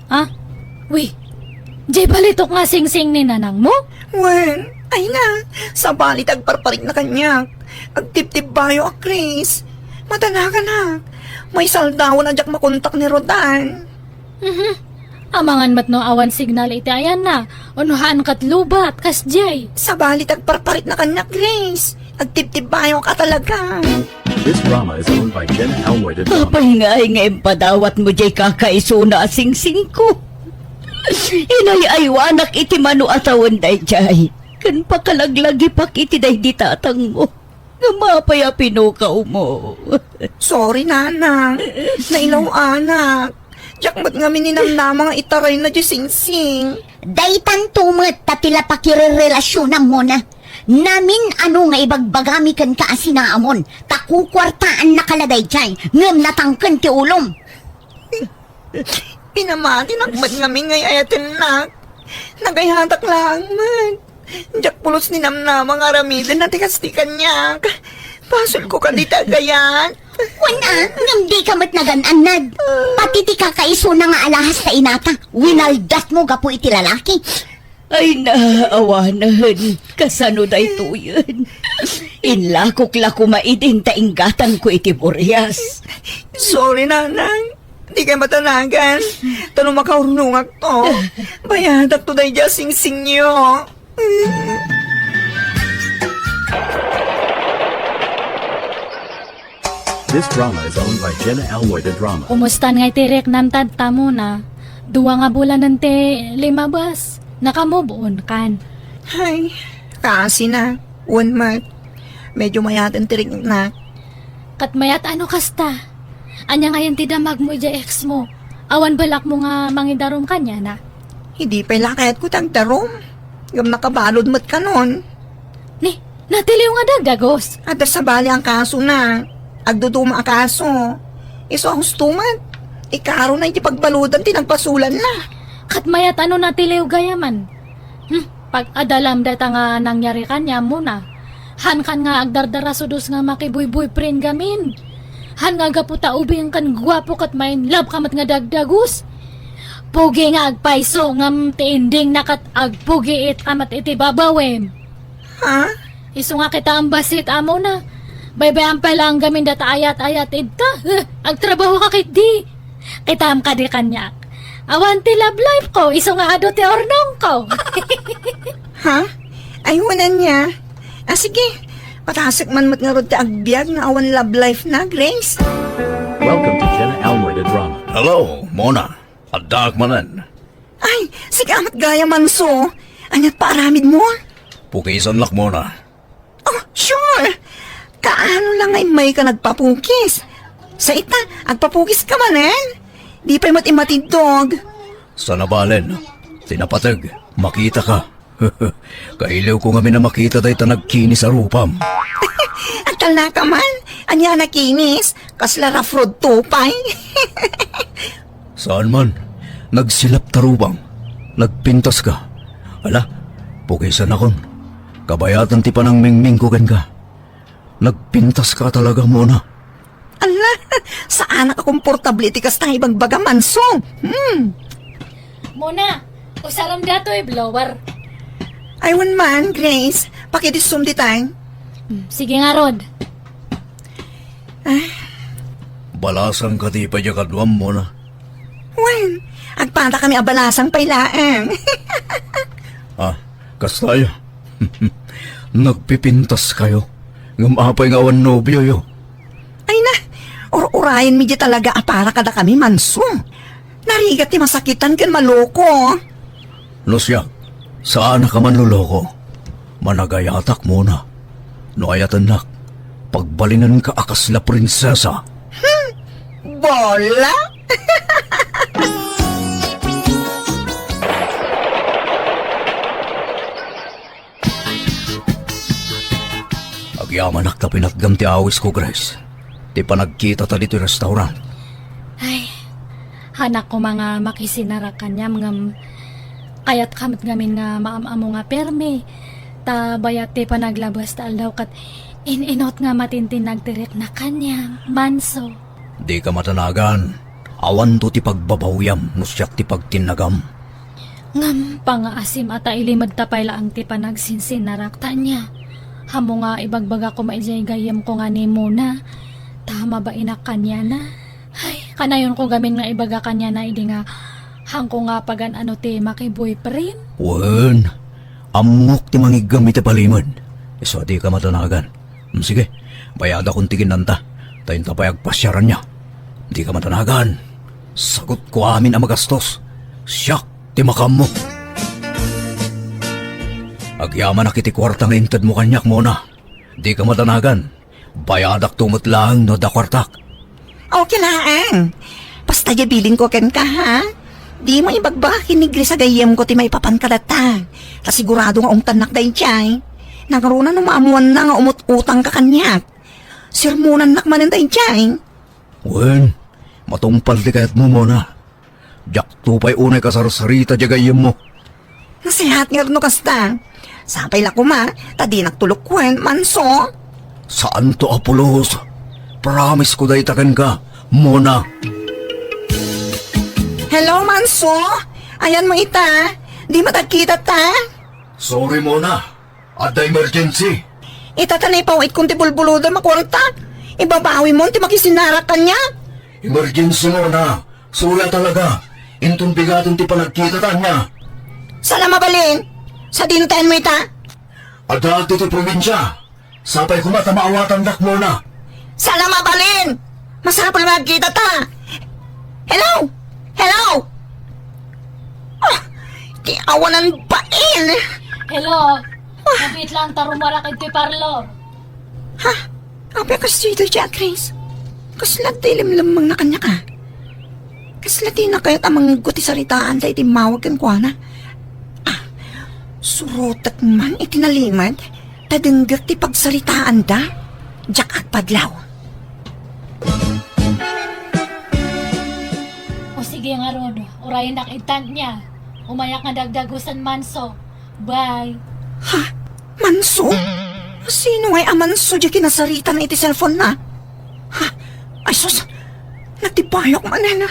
Ah? Wi, diay balitok nga singsing ni nanangmo? Wen, ay na, sabali ti agparparikna kaniak. Agtibtibbayo a, Grace. Madanaganak. Maysa aldawen a diak makontak ni Rodan. Mhm. Amangan met no awan signal iti ayanna, wenno haan ket lowbat, kasdiay. Sabali ti agparparikna kaniak, Grace. Agtibtibbayo ka talaga. This drama is owned by Jenna Elmoy de Drama. Apay ngay nga impadawatmo diay kakaisuna a singsingko? Inay-aywanak iti mano a tawen daydiay, ken pakalaglagipak iti daydi tatangmo. Ngem apay a pinukawmo? Sorry, nanang. Nailaw-anak. Diak met ngamin ninamnama nga itarayna diay singsing. Daytanto met ta ti la pakirerelasionam, Mona. Namin-ano nga ibagbagami kenka a sinaamon, ta kukuartaannaka la daydiay, ngem natangken ti ulom. Pinamatinak met ngamin nga ay-ayatennak. Nagayatak laeng met. Diak pulos ninamnama nga aramiden ti kas ti kaniak. Basolko kadi ti agayat. Wen a, ngem dika met nagan-annad. Pati ti kakaisuna nga alahas ta inata, winaldatmo gapu iti lalaki. Ay, naawanen. Kasano daytoyen? Inlakok la koma idin ta inggatanko iti burias. Sorry, nanang. Dikay matanagan. Ta no makaurnongakto, bayatakto daydiay a singsingyo. This drama is owned by Jenna Elmoy de Drama. Kumustan ngay ti riknam tadta, Mona? Dua nga bulanen ti limabas. Naka-move on kan? Ay, kaasi na. Wen met. Medyo mayaten ti riknak. Ket mayat-ano kasta? Ania ngayen ti damagmo idiay ex mo? Awan balakmo nga mangidarum kaniana? Idi pay la kayatko ti agdarum. Ngem nakabalud met kanon. Ni, natiliw nga dagdagus. Adda sabali a kasona. Agduduma a kaso. Isu a husto met. Ikarona iti pagbaludan ti nagpasulanna. Ket mayat-ano natiliw gayaman? Hmm, pag-adalam dayta nga nangyari kaniam, Mona. Hankan nga agdardarasudos nga makibuyboyfriend gamin. Han nga gapu ta ubing ken guapo ket ma-in love ka met nga dagdagus. Pugi nga agpayso ngem ti ending na ket agpugiit ka met iti babawem. Ha? Isu nga kitaem bassit a, Mona. Baybay-am pay laeng gamin dayta ayat-ayat idta. Eh, agtrabaho ka ketdi. Kitaem kadi kaniak. Awan ti love life ko, isu nga adu ti urnongko. Ha? Ay, wen ania. Ah, sige. Patasek man met ngarud ti agbiag nga awan love life na, Grace. Welcome to Jenna Elmoy de Drama. Hello, Mona. Addaak manen. Ay, sika met gayam, Manso. Ania ti paaramidmo? Pukisannak, Mona. Oh, sure! Kaano la nga immayka nagpapukis? Sa ita, agpapukis ka manen? Di pay met immatiddog. Saan a balen, ti napateg, makita ka. Kailiw ko ngamin a makita dayta nagkinis a rupam. Agtalna ka man? Ania nakinis? Kasla rough road to pay? Saan man. Nagsilap ta rupam. Nagpintas ka. Ala, pukisanakon. Kabayatan ti panangmingmingko kenka. Nagpintas ka talaga, Mona. Ala, saanak a komportable iti kasta nga ibagbaga, Manso. Hmm. Mona, usarem datoy blower. Ay, wen man, Grace. Pakidissum dita. Hmm, sige ngarud. Ah. Balasang kadi pay diay kaduam, Mona? Wen, agpadakami a balasang pay laeng. Ah, kasta aya. Nagpipintas kayo. Ngem apay nga awan nobioyo? Ay na, ur-urayenmi diay talaga a para kadakami, Manso. Narigat ti masakitan ken maloko. No siak, saanak a manloloko. Managayatak, Mona. No ayatennak, pagbalinenka a kasla prinsesa. Hmm, bola? Agyamanak ta pinatgam ti awisko, Grace. Ti panagkitata ditoy restaurant. Ay, hanak koma nga makisinarak kaniam ngem kayatka met ngamin nga maam-ammo nga permi. Ta bayat ti panaglabas ta aldaw ket in-inut nga matintinnag ti riknak kaniam, Manso. Dika madanagan. Awanto ti pagbabawiam no siak ti pagtinnagam. Ngem pangngaasim a ta ilimedta pay laeng ti panagsinsinarak ta ania. Ammo nga ibagbagak koma idiay gayyemko nga ni Mona, ta mabainak kaniana. Ay, kanayonko ngamin nga ibaga kaniana idi nga haanko nga pagan-ano ti makiboyfriend. Wen, ammok ti mangiggam iti palimed. Isu a dika madanagan. Hmm, sige, bayadakon ti kinanta. Ta inta pay agpasiaranna. Dika madanagan. Sagutko amin a magastos. Siak ti makaammo. Agyamanak iti kuarta nga intedmo kaniak, Mona. Dika madanagan. Bayadakto met laeng no adda kuartak. Okay laeng. Basta diay bilinko kenka, ha? Dimo ibagbaga ken ni Grace a gayyemko ti maipapan kadata. Ta sigurado nga ungtannak daydiay. Nangruna no maammoanna nga umut-utangka kaniak, sermonannak manen daydiay. Wen, matungpal ti kayatmo, Mona. Diakto pay unay kasarsarita diay gayyemmo. Nasayaat nga no kasta. Sapay la koma, ta dinak tulokuen, Manso. Saanto a pulos. Promise ko dayta kenka, Mona. Hello, Manso? Ayanmo ita? Dimo agkitata? Sorry, Mona. Adda emergency. Ita ta naipawaitkon ti bulbulodem a kuarta. Ibabawimon ti makisinarak kaniak. Emergency, Mona. Sorry a talaga. Inton bigaten ti panagkitata ania. Saan a mabalin? Sadino ti ayanmo ita? Adda ditoy probinsia. Sapay koma ta maawatandak, Mona. Saan a mabalin? Masapul nga agkitata. Hello? Hello? Ah, ti awanan bain. Hello? Mabiit laeng ta rummuarak iti parlor. Ha? Apay a kas ditoy, Grace? Kasla ti limlemmengna kaniak a? Kasla ti nakayat a mangegko ti saritaanda iti immawag kenkuana? Ah, surotek man iti nalimed ta denggek ti pagsaritaanda. Diak agpadlaw. O sige ngarud, urayennak ita nia. Umayak nga dagdagusen, Manso. Bye. Ha? Manso? Sino ngay a Manso diay kinasaritana iti cellphone-na? Ha? Ay sus, nagtibayok manen.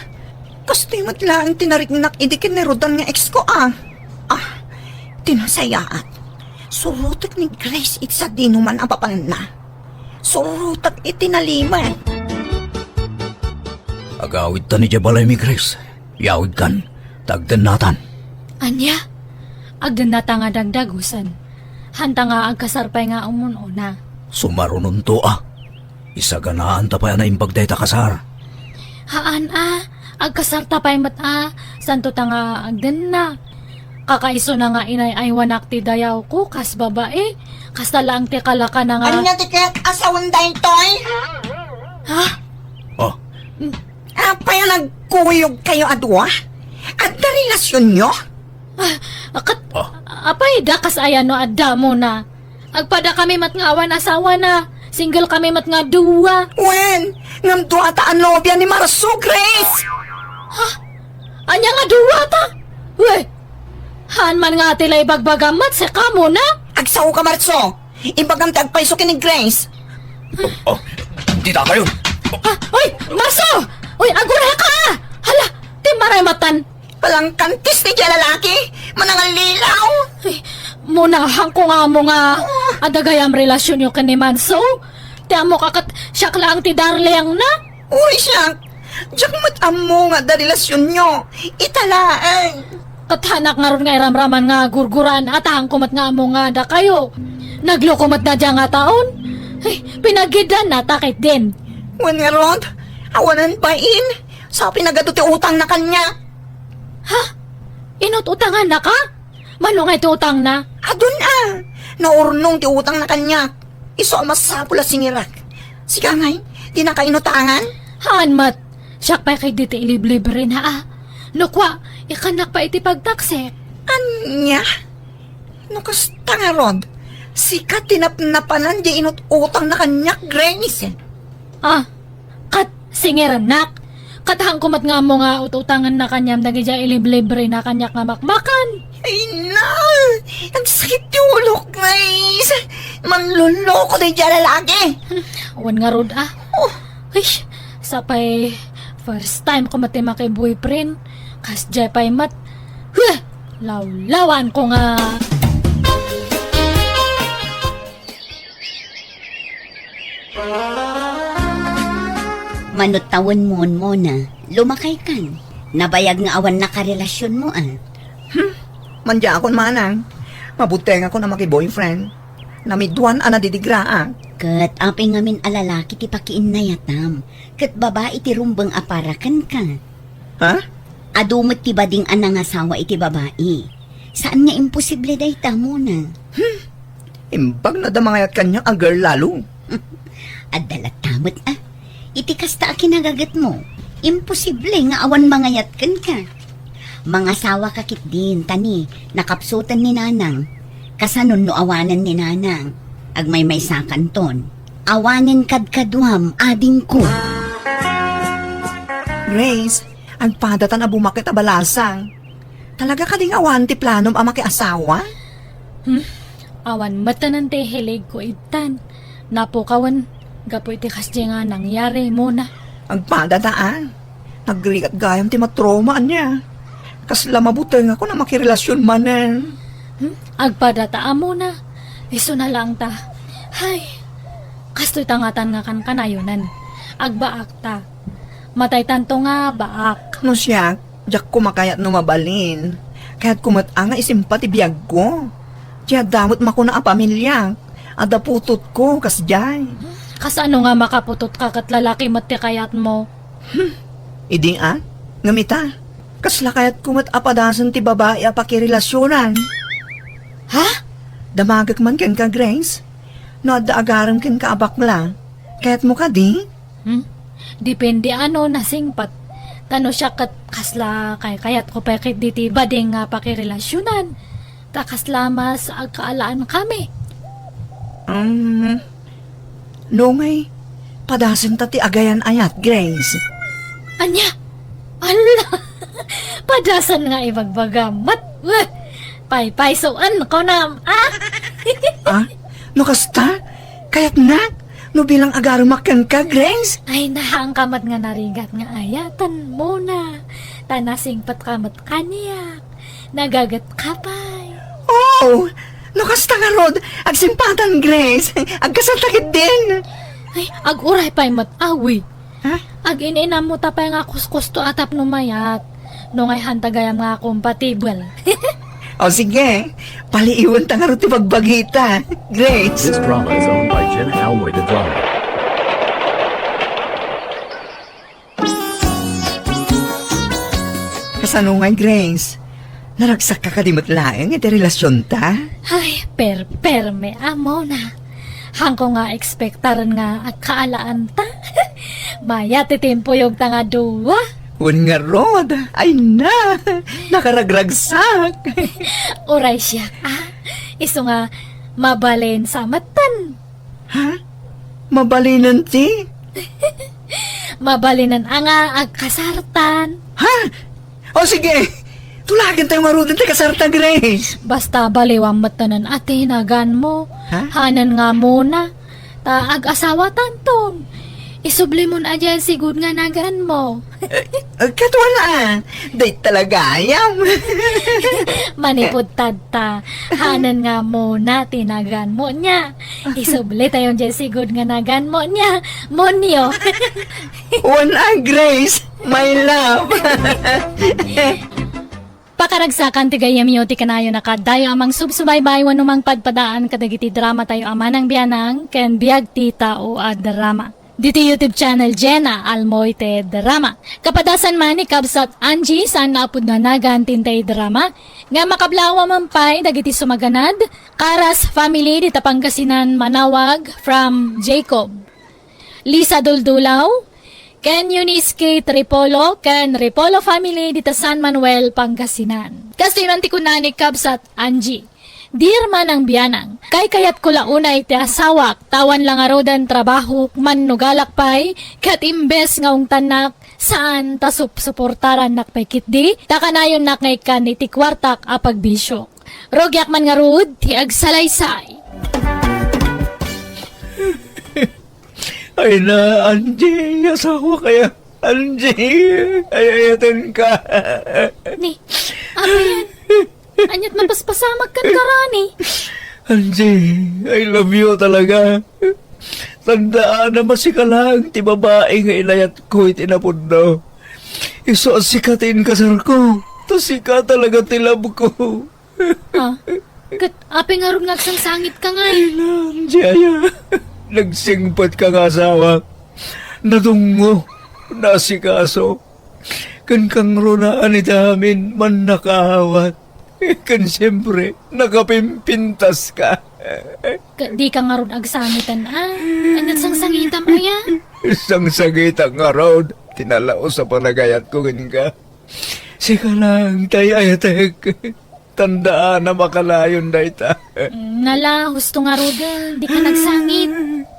Kastoy met laeng ti nariknak idi ken ni Rodan nga ex ko a. Ah, ti nasayaat. Surotek ni Grace iti sadinoman a papananna. Surotek iti nalimed. Agawidtan idiay balaymi, Grace. Yawidkan, ta agdennatan. Ania? Agdennata nga dagdagusen. Hanta nga agkasar pay nga umun-una. Sumarunonto a. Isaganaanta pay a naimbag dayta kasar. Haan a, agkasarta pay met a, santo ta nga agdenna. Kakaisuna nga inay-aywanak ti dayawko kas babai, kasta laeng ti kalakana nga Ania ti ket asawen daytoy? Ha? Oh. Apay a nagkuyogkayo a dua? Adda relasionyo? Ah, ket, Ah. apay da kas aya no adda Mona? Agpada kami met nga awan asawana. Single kami met nga dua. Wen, ngem dua ta a nobia ni Marso, Grace! Ha? Ania nga dua ta? We! Haan man nga ti la ibagbagam met sika, Mona? Agsao ka, Marso. Ibagam ti agpayso ken ni Grace. Oh, oh, dita kayo. Ah, oy, Marso! Oy, agureka! Hala, ti maray matan. Palangkantis ti dia lalaki, manangallilaw. Ay, Mona, haanko nga ammo nga adda gayam relasionyo ken ni Manso. Ti ammok a ket siak laeng ti darlingna. Uy, siak. Diak met ammo nga adda relasionyo. Ita laeng. Ket haanak ngarud nga iramraman nga gurguraan a ta haanko met nga ammo nga dakayo. Nagloko met da dia nga taon. Ay, pinagiddan na ta ket din. Wen ngarud, awanan bain. Sa pinagado ti utangna kaniak. Ha? Inut-utangannaka? Mano ngay ti utangna? Adun a. Naurnong ti utangna kaniak. Isu a masapul a singirak. Sika ngay, dinaka inutangan? Haan met. Siak pay ket dita iliblibrena a. No kua, ikannak pay iti pagtaksik. Ania? No kasta ngarud, Sika ti napnapanan diay inut-utangna kaniak, Grace. Ah, ket singerennak. Ket haanko met nga ammo nga ut-utangenna kaniam dagidiay iliblibrena kaniak nga makmakan. Ay na! Nagsakit ti ulok, Grace. Manloloko daydiay a lalaki. Awan ngarud, ah. Oh. Ay, sapay first time ko met ti maki-boyfriend. Kasdiay pay met. Huh! Lawlawanko nga. Mano tawenmon, Mona, lumakaykan. Nabayag nga awan nakarelasionmo, a. Hmm, mandiakon manang. Mabutengakon a maki-boyfriend. Namiduan a nadidigraak. Ket apay ngamin a lalaki ti pakiinnayatam, ket babai ti rumbeng a para kenka. Ha? Adu met ti bading a nangasawa iti babai. Saan nga imposible dayta, Mona. Hmm. Imbag no adda mangayat kaniak a girl lalo. Adda latta met, a. Iti kasta a kinagagetmo, imposible nga awan mangayat kenka. Mangasawa ka ketdin, ta ni, nakapsuten ni Nanang. Kasano no awanen ni Nanang? Agmaymaysakanton. Awanen kadkaduam, adingko. Grace, agpadatan a bumakit a balasang. Talaga kadi nga awan ti planom a makiasawa? Hmm? Awan met ti hiligko itan. Napukawen, gapu iti kasdiay nga nangyari, Mona. Agpadata, a. Nagrigat gayam ti matrauma ania. Kasla mabutengakon a makirelasyon manen. Hmm? Agpadata a, Mona. Isuna laeng ta. Hay, kastoy ta ngatan nga kankanayonen. Agbaak ta. Mataytanto nga baak. No siak, diak ko makayat no mabalin. Kayatko met a nga isimpa ti biagko. Ti adda met makuna a pamiliak, adda putotko, kasdiay. Kasano nga makaputotka ket lalaki met ti kayatmo? Hmm. Idi a, ngem ita, kasla kayatko met a padasen ti babai a pakirelasionan. Ha? Damagek man kenka, Grace. No adda agarem kenka a bakla, kayatmo kadi? Hmm? Depende a no nasingpet. Ta no siak ket kasla kaykayatko pay ketdi ti bading nga pakirelasionan. Ta kasla mas agkaalaankami. Um, no ngay, padasenta ti agayan-ayat, Grace. Ania? Ala! Padasan nga ibagbagam met. Weh! Paypaysoen, kunam, a? A? No kasta? Kayatnak? No bilang agarumak kenka, Grace? Ay, nahaanka met nga narigat nga ayaten, Mona. Ta nasingpetka met kaniak. Nagagetka pay. Oh! No kasta ngarud, agsimpatan, Grace. Agkasalta ketdin. Ay, aguray pay met, awi. Ha? Agin-inammo ta pay nga kuskusto a tapno mayat. No ngay hanta gayam nga compatible. O sige, paliiwen ta ngarud ti bagbagita, Grace. This drama is owned by Jenna Almoy de Drama. Kasano ngay, Grace? Naragsak ka kadi met laeng iti relasionta? Ay, perperme a, Mona. Haanko nga ekspektaren nga agkaalaanta. Mayat ti timpuyogta nga dua. Wen ngarud, ay na, nakaragragsak. Uray siak, a. Isu nga mabalin sa metten. Ha? Mabalinen ti? Mabalinen a nga agkasartan. Ha? O sige, tulagentayo ngaruden ti kasarta, Grace. Basta baliwam metten a ti naganmo. Ha? Haanen nga Mona. Ta agasawatanton. Isublimon a diay sigud nga naganmo. Eh, eh, ket wen a, dayta la gayam. Manipud tadta, haanen nga Mona ti naganmo nia. Isublitayon diay sigud nga naganmo nia, Monyo. Wen a, Grace, my love. Pakaragsakan ti gayyemyo ti kanayon a kaaddayo a mangsubsubaybay wenno mangpadpadaan kadagiti dramatayo a Manang Bianang ken Biag ti Tao a Drama. Ditoy YouTube channel Jenna Almoite Drama. Kapadasan man ni Kabsat Angie, saan nga apudno a nagan ti intay drama, nga makablawa man pay dagiti sumaganad, Karas family dita Pangasinan, Manawag, from Jacob. Lisa Duldulaw, ken Eunice K. Tripolo, ken Tripolo family dita San Manuel, Pangasinan. Kastoy man ti kuna ni Kabsat Angie. Dear Manang Bianang, kaykayatko la unay ti asawak, ta awan la ngaruden trabahok, mannugalak pay, ket imbes nga ungtannak, saan ta supsuportarannak pay ketdi, ta kanayonnak nga ikkan iti kuartak a pagbisio. Rugiak man ngarud ti agsalaysay. Ay na, Angie, asawak aya. Angie, ay-ayatenka. Ni, apayan. Ania't mapaspasamak kenka, Rani? Angie, I love you talaga. Tandaanam a sika laeng ti babai nga ilayatko iti napudno. Isu a sika ti inkasarko. Ta sika talaga ti love ko. Ah, ket apay ngarud nga agsangsangitka ngay? Ay na, Angie aya. Nagsingpetka nga asawak. Nadungngo, naasikaso. Ken kangrunaan iti amin, mannakaawat. Ken siempre, nakapimpintaska. Ket dika ngarud agsangiten, a? Ania't sangsangitam aya? Sangsangitak ngarud ti nalaus a panagayatko kenka. Sika laeng ti ay-ayatek. Tandaanam a kanayon dayta. Nala, husto ngaruden, dika nagsangit.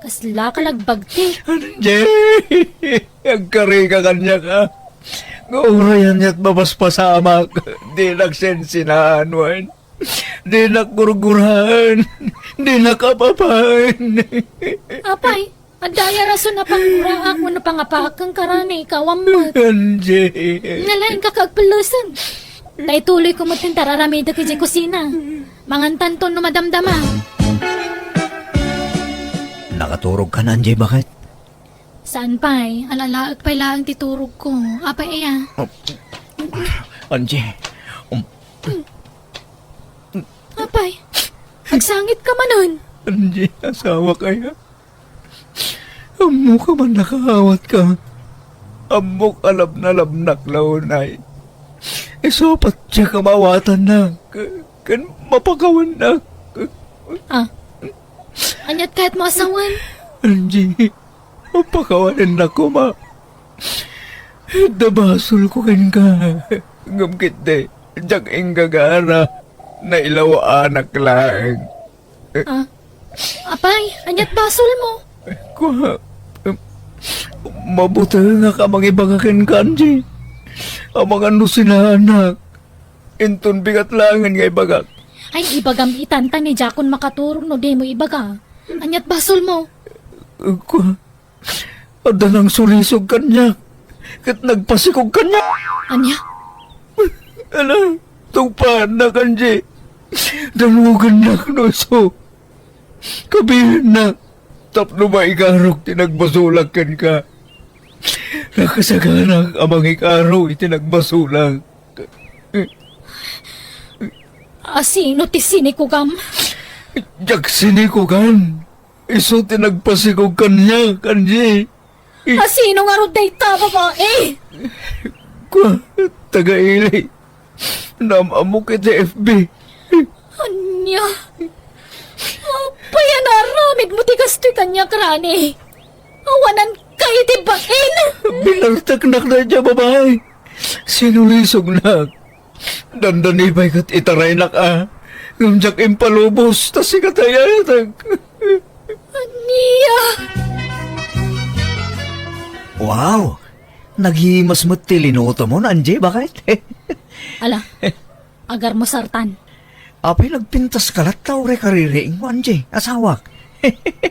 Kaslaka lagbagti. Angie, agkarika kaniak a. Nga uray ania't mapaspasamak, dinak sensenaan wen. Dinak gurguraen. Dinak apapaen. Apay, adda aya rason a pangguraak wenno pangapaak kenka, Rani, ikaw ammet. Angie. Nalaing ka kaagpellesen. Ta ituloyko met ti ar-aramidek idiay kusina. Mangantanto no madamdama. Nakaturogkan, Angie, baket? Saan pay, alalaek pay laeng ti turogko. Apay aya? Angie, um, Apay, agsangitka manen. Angie, asawak aya. Ammok a mannakaawatka. Ammok a labnalabnak la unay. Isu a patiek a maawatannak ken mapakawannak. Ah, ania't kayatmo a sawen? Angie, pakawanennak koma. Adda basolko kenka. Ngem ketdi, diak inggagana. Nailawaanak laeng. Ah, apay, ania't basolmo? Kua, em, mabutengak a mangibaga kenka, Angie. Amangan no sinaanak. Inton bigat laengen nga ibagak. Ay, ibagam itan ta ni diakon makaturog no dimo ibaga. Ania't basolmo? Kua, adda nangsulisog kaniak, ket nagpasikog kaniak. Ania? Ala, tungpaannak, Angie. Danugennak no isu. Kabiennak tapno maikarok ti nagbasolak kenka. Nakasaganak a mangikaro iti nagbasolak. Asino ti sinikugam? Diak sinikugan. Isu ti nagpasikog kaniak, Angie. Asino ngarud dayta a babai? Kua, taga-ili. Naam-ammok iti F B. Ania? Apay a naaramidmo ti kastoy kaniak, Rani? Awananka iti bain! Binarteknak daydiay a babai. Sinulisognak. Dandani pay ket itaraynak a. Ngem diak impalubos, ta sika ti ay-ayatek. Ania? Wow! Naghimas met ti linutomon, Angie, baket? Ala, agarmusartan. Apay nagpintaska latta uray kaririingmo, Angie, asawak?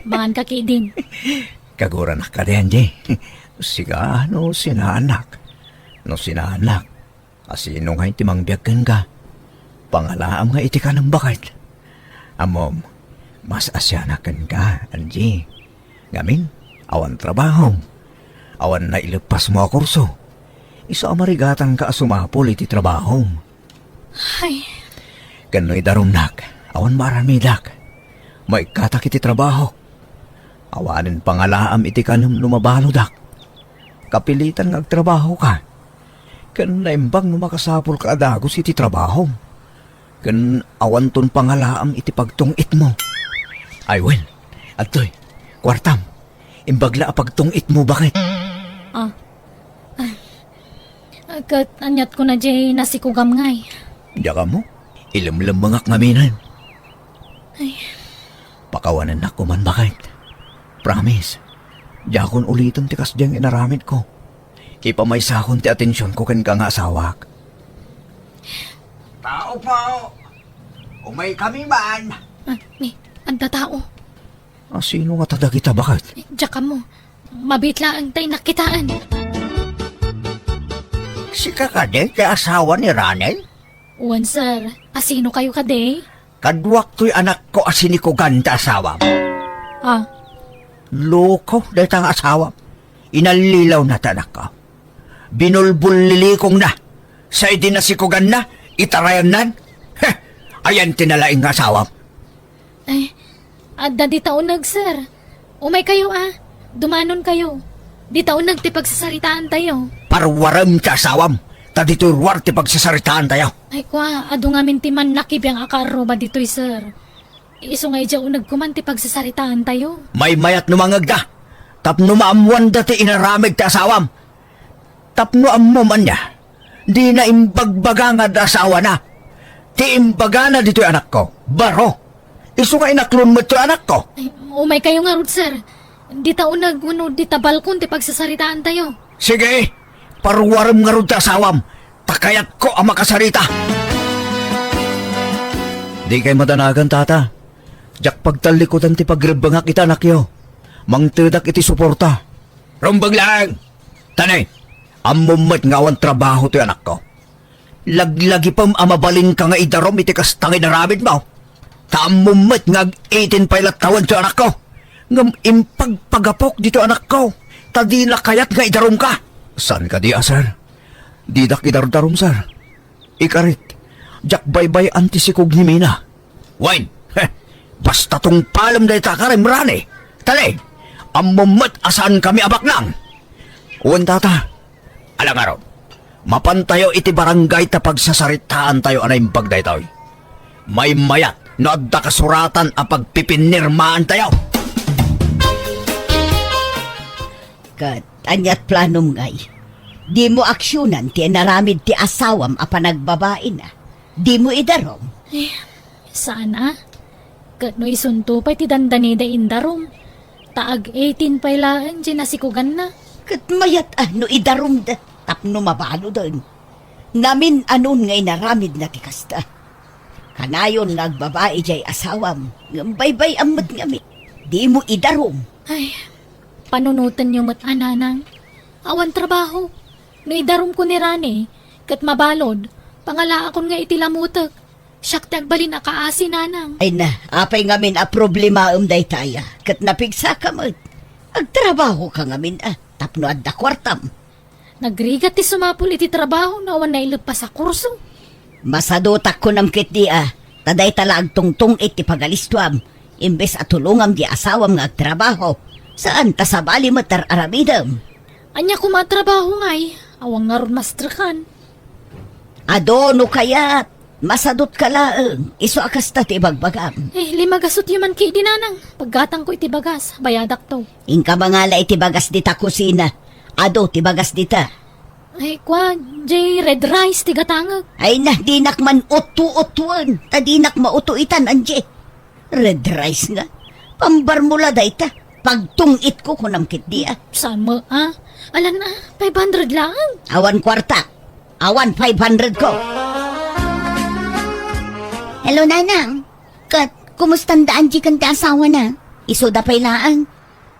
Manganka ketdin. Kaguranak kadi, Angie. Sika, no sinaanak. No sinaanak. Asino ngay ti mangbiag kenka? Pangalaam nga iti kanem, baket. Ammom, mas asianak kenka, Angie. Ngamin, awan trabahom. Awan naileppasmo a kurso. Isu a marigatanka a sumapul iti trabahom. Ay. Ken no idarumnak, awan maaramidak. Maikkatak iti trabaho. Awanen pangalaam iti kanem no mabaludak. Kapilitan nga agtrabahoka. Ken naimbag no makasapulka a dagus iti trabahom. Ken awanton pangalaam iti pagtung-itmo. Ay, wen, adtoy, kuartam. Imbag la a pagtung-itmo, baket? Ah. Ah, ket ania't kuna diay nasikugam ngay? Diak ammo. Ilemlemmengak ngaminen. Pakawanennak koman, baket. Promise, diakon uliten ti kasdiay nga inaramidko. Ipamaysakon ti atensionko kenka nga asawak. Tao po! Umaykami man! Ah, ni, adda tao. Asino ngata dagita, baket? Diak ammo. Mabiit laeng ta innak kitaen. Sika kadi ti asawa ni Rani? Wen, sir. Asino kayo kadi? Kaduak toy anakko a sinikugan ti asawam. Ah. Loko dayta nga asawam. Inallilawna ti anakko. Binulbullilikongna. Sa idi nasikuganna, itarayannan. Heh! Ayan ti nalaing nga asawam. Eh, adda dita uneg, sir. Umaykayo, a. Dumanonkayo. Dita uneg ti pagsasaritaantayo. Parwarem ti asawam, ta ditoy ruar ti pagsasaritaantayo. Ay, kua, adu ngamin ti mannakibiang a kaarruba ditoy, sir. Isu nga idiay uneg koman ti pagsasaritaantayo. Maymayat no mangngegda, tapno maammoanda ti inaramid ti asawam. Tapno ammom ania, dina imbagbaga nga adda asawana. Ti imbagana ditoy anakko, baro. Isu nga inaklon met toy anakko. Ay, umaykayo ngarud, sir. Dita uneg wenno dita balkon ti pagsasaritaantayo. Sige, parwarem ngarud ti asawam, ta kayatko a makasarita. Dikay madanagan, tata. Diak pagtallikudan ti pagrebbengak iti anakyo. Mangtedak iti suporta. Rumbeng laeng! Tani, ammom met nga awan trabaho toy anakko. Laglagipem a mabalinka nga idarum iti kasta nga inaramidmo. Ta ammom met nga ag-eighteen pay latta wen toy anakko. Ngem impagpagapok ditoy anakko, ta dina kayat nga idarumka. Saan kadi a, sir? Didak idardarum, sir. Ikarit, diak baybay-an ti sikog ni Mina. Wen, heh, basta tungpalem dayta a karim, Rani. Tali, ammom met a saankami a baknang. Wen, tata. Ala ngarud, mapantayo iti barangay ta pagsasaritaantayo a naimbag daytoy. Maymayat no adda kasuratan a pagpipinirmaantayo. Ket aniat planom ngay? Dimo aksionan ti inaramid ti asawam a panagbabaina. Dimo idarum. Eh, saan a? Ket no isunto pay ti dandanida indarum, ta ag-eighteen pay laeng ti nasikuganna. Ket mayat a no idarumda tapno mabaludan. Namin-anon nga inaramidna ti kasta. Kanayon nga agbabai diay asawam, ngem baybay-am met ngamin. Dimo idarum. Ay, panunotenyo met a, nanang. Awan trabaho. No idarumko ni Rani, ket mabalud, pangalaakon nga iti lamutek. Siak ti agbalin a kaasi, nanang. Ay na, apay ngamin a problemaem daytaya? Ket napigsaka met. Agtrabahoka ngamin a, tapno adda kuartam. Nagrigat ti sumapul iti trabaho no awan naileppas a kurso. Masadutak kunam ketdi a, ta dayta la agtungtung-it ti pagalistuam, imbes a tulongam di asawam nga agtrabaho. Saan ta sabali met ar-aramidem. Ania koma a trabaho ngay? Awan ngarud mastrekan. Adu no kayat, masadutka laeng, isu a kasta ti ibagbagam. Eh, lima gasutyo man ketdi, nanang. Paggatangko iti bagas, bayadakto. Inka mangala iti bagas dita kusina. Adu ti bagas dita. Ay, kua, jay red rice ti gatangek. Ay na, dinak man uttu-uttuen, ta dinak mautuitan, anje. Red rice nga. Pambarmula dayta. Pagtung-itko kunam ketdi a. Saan met a? Alan a, five hundred laeng. Awan kuarta. Awan five hundred ko. Hello, Nanang. Ket, kumustanda Angie ken ti asawana? Isuda pay laeng.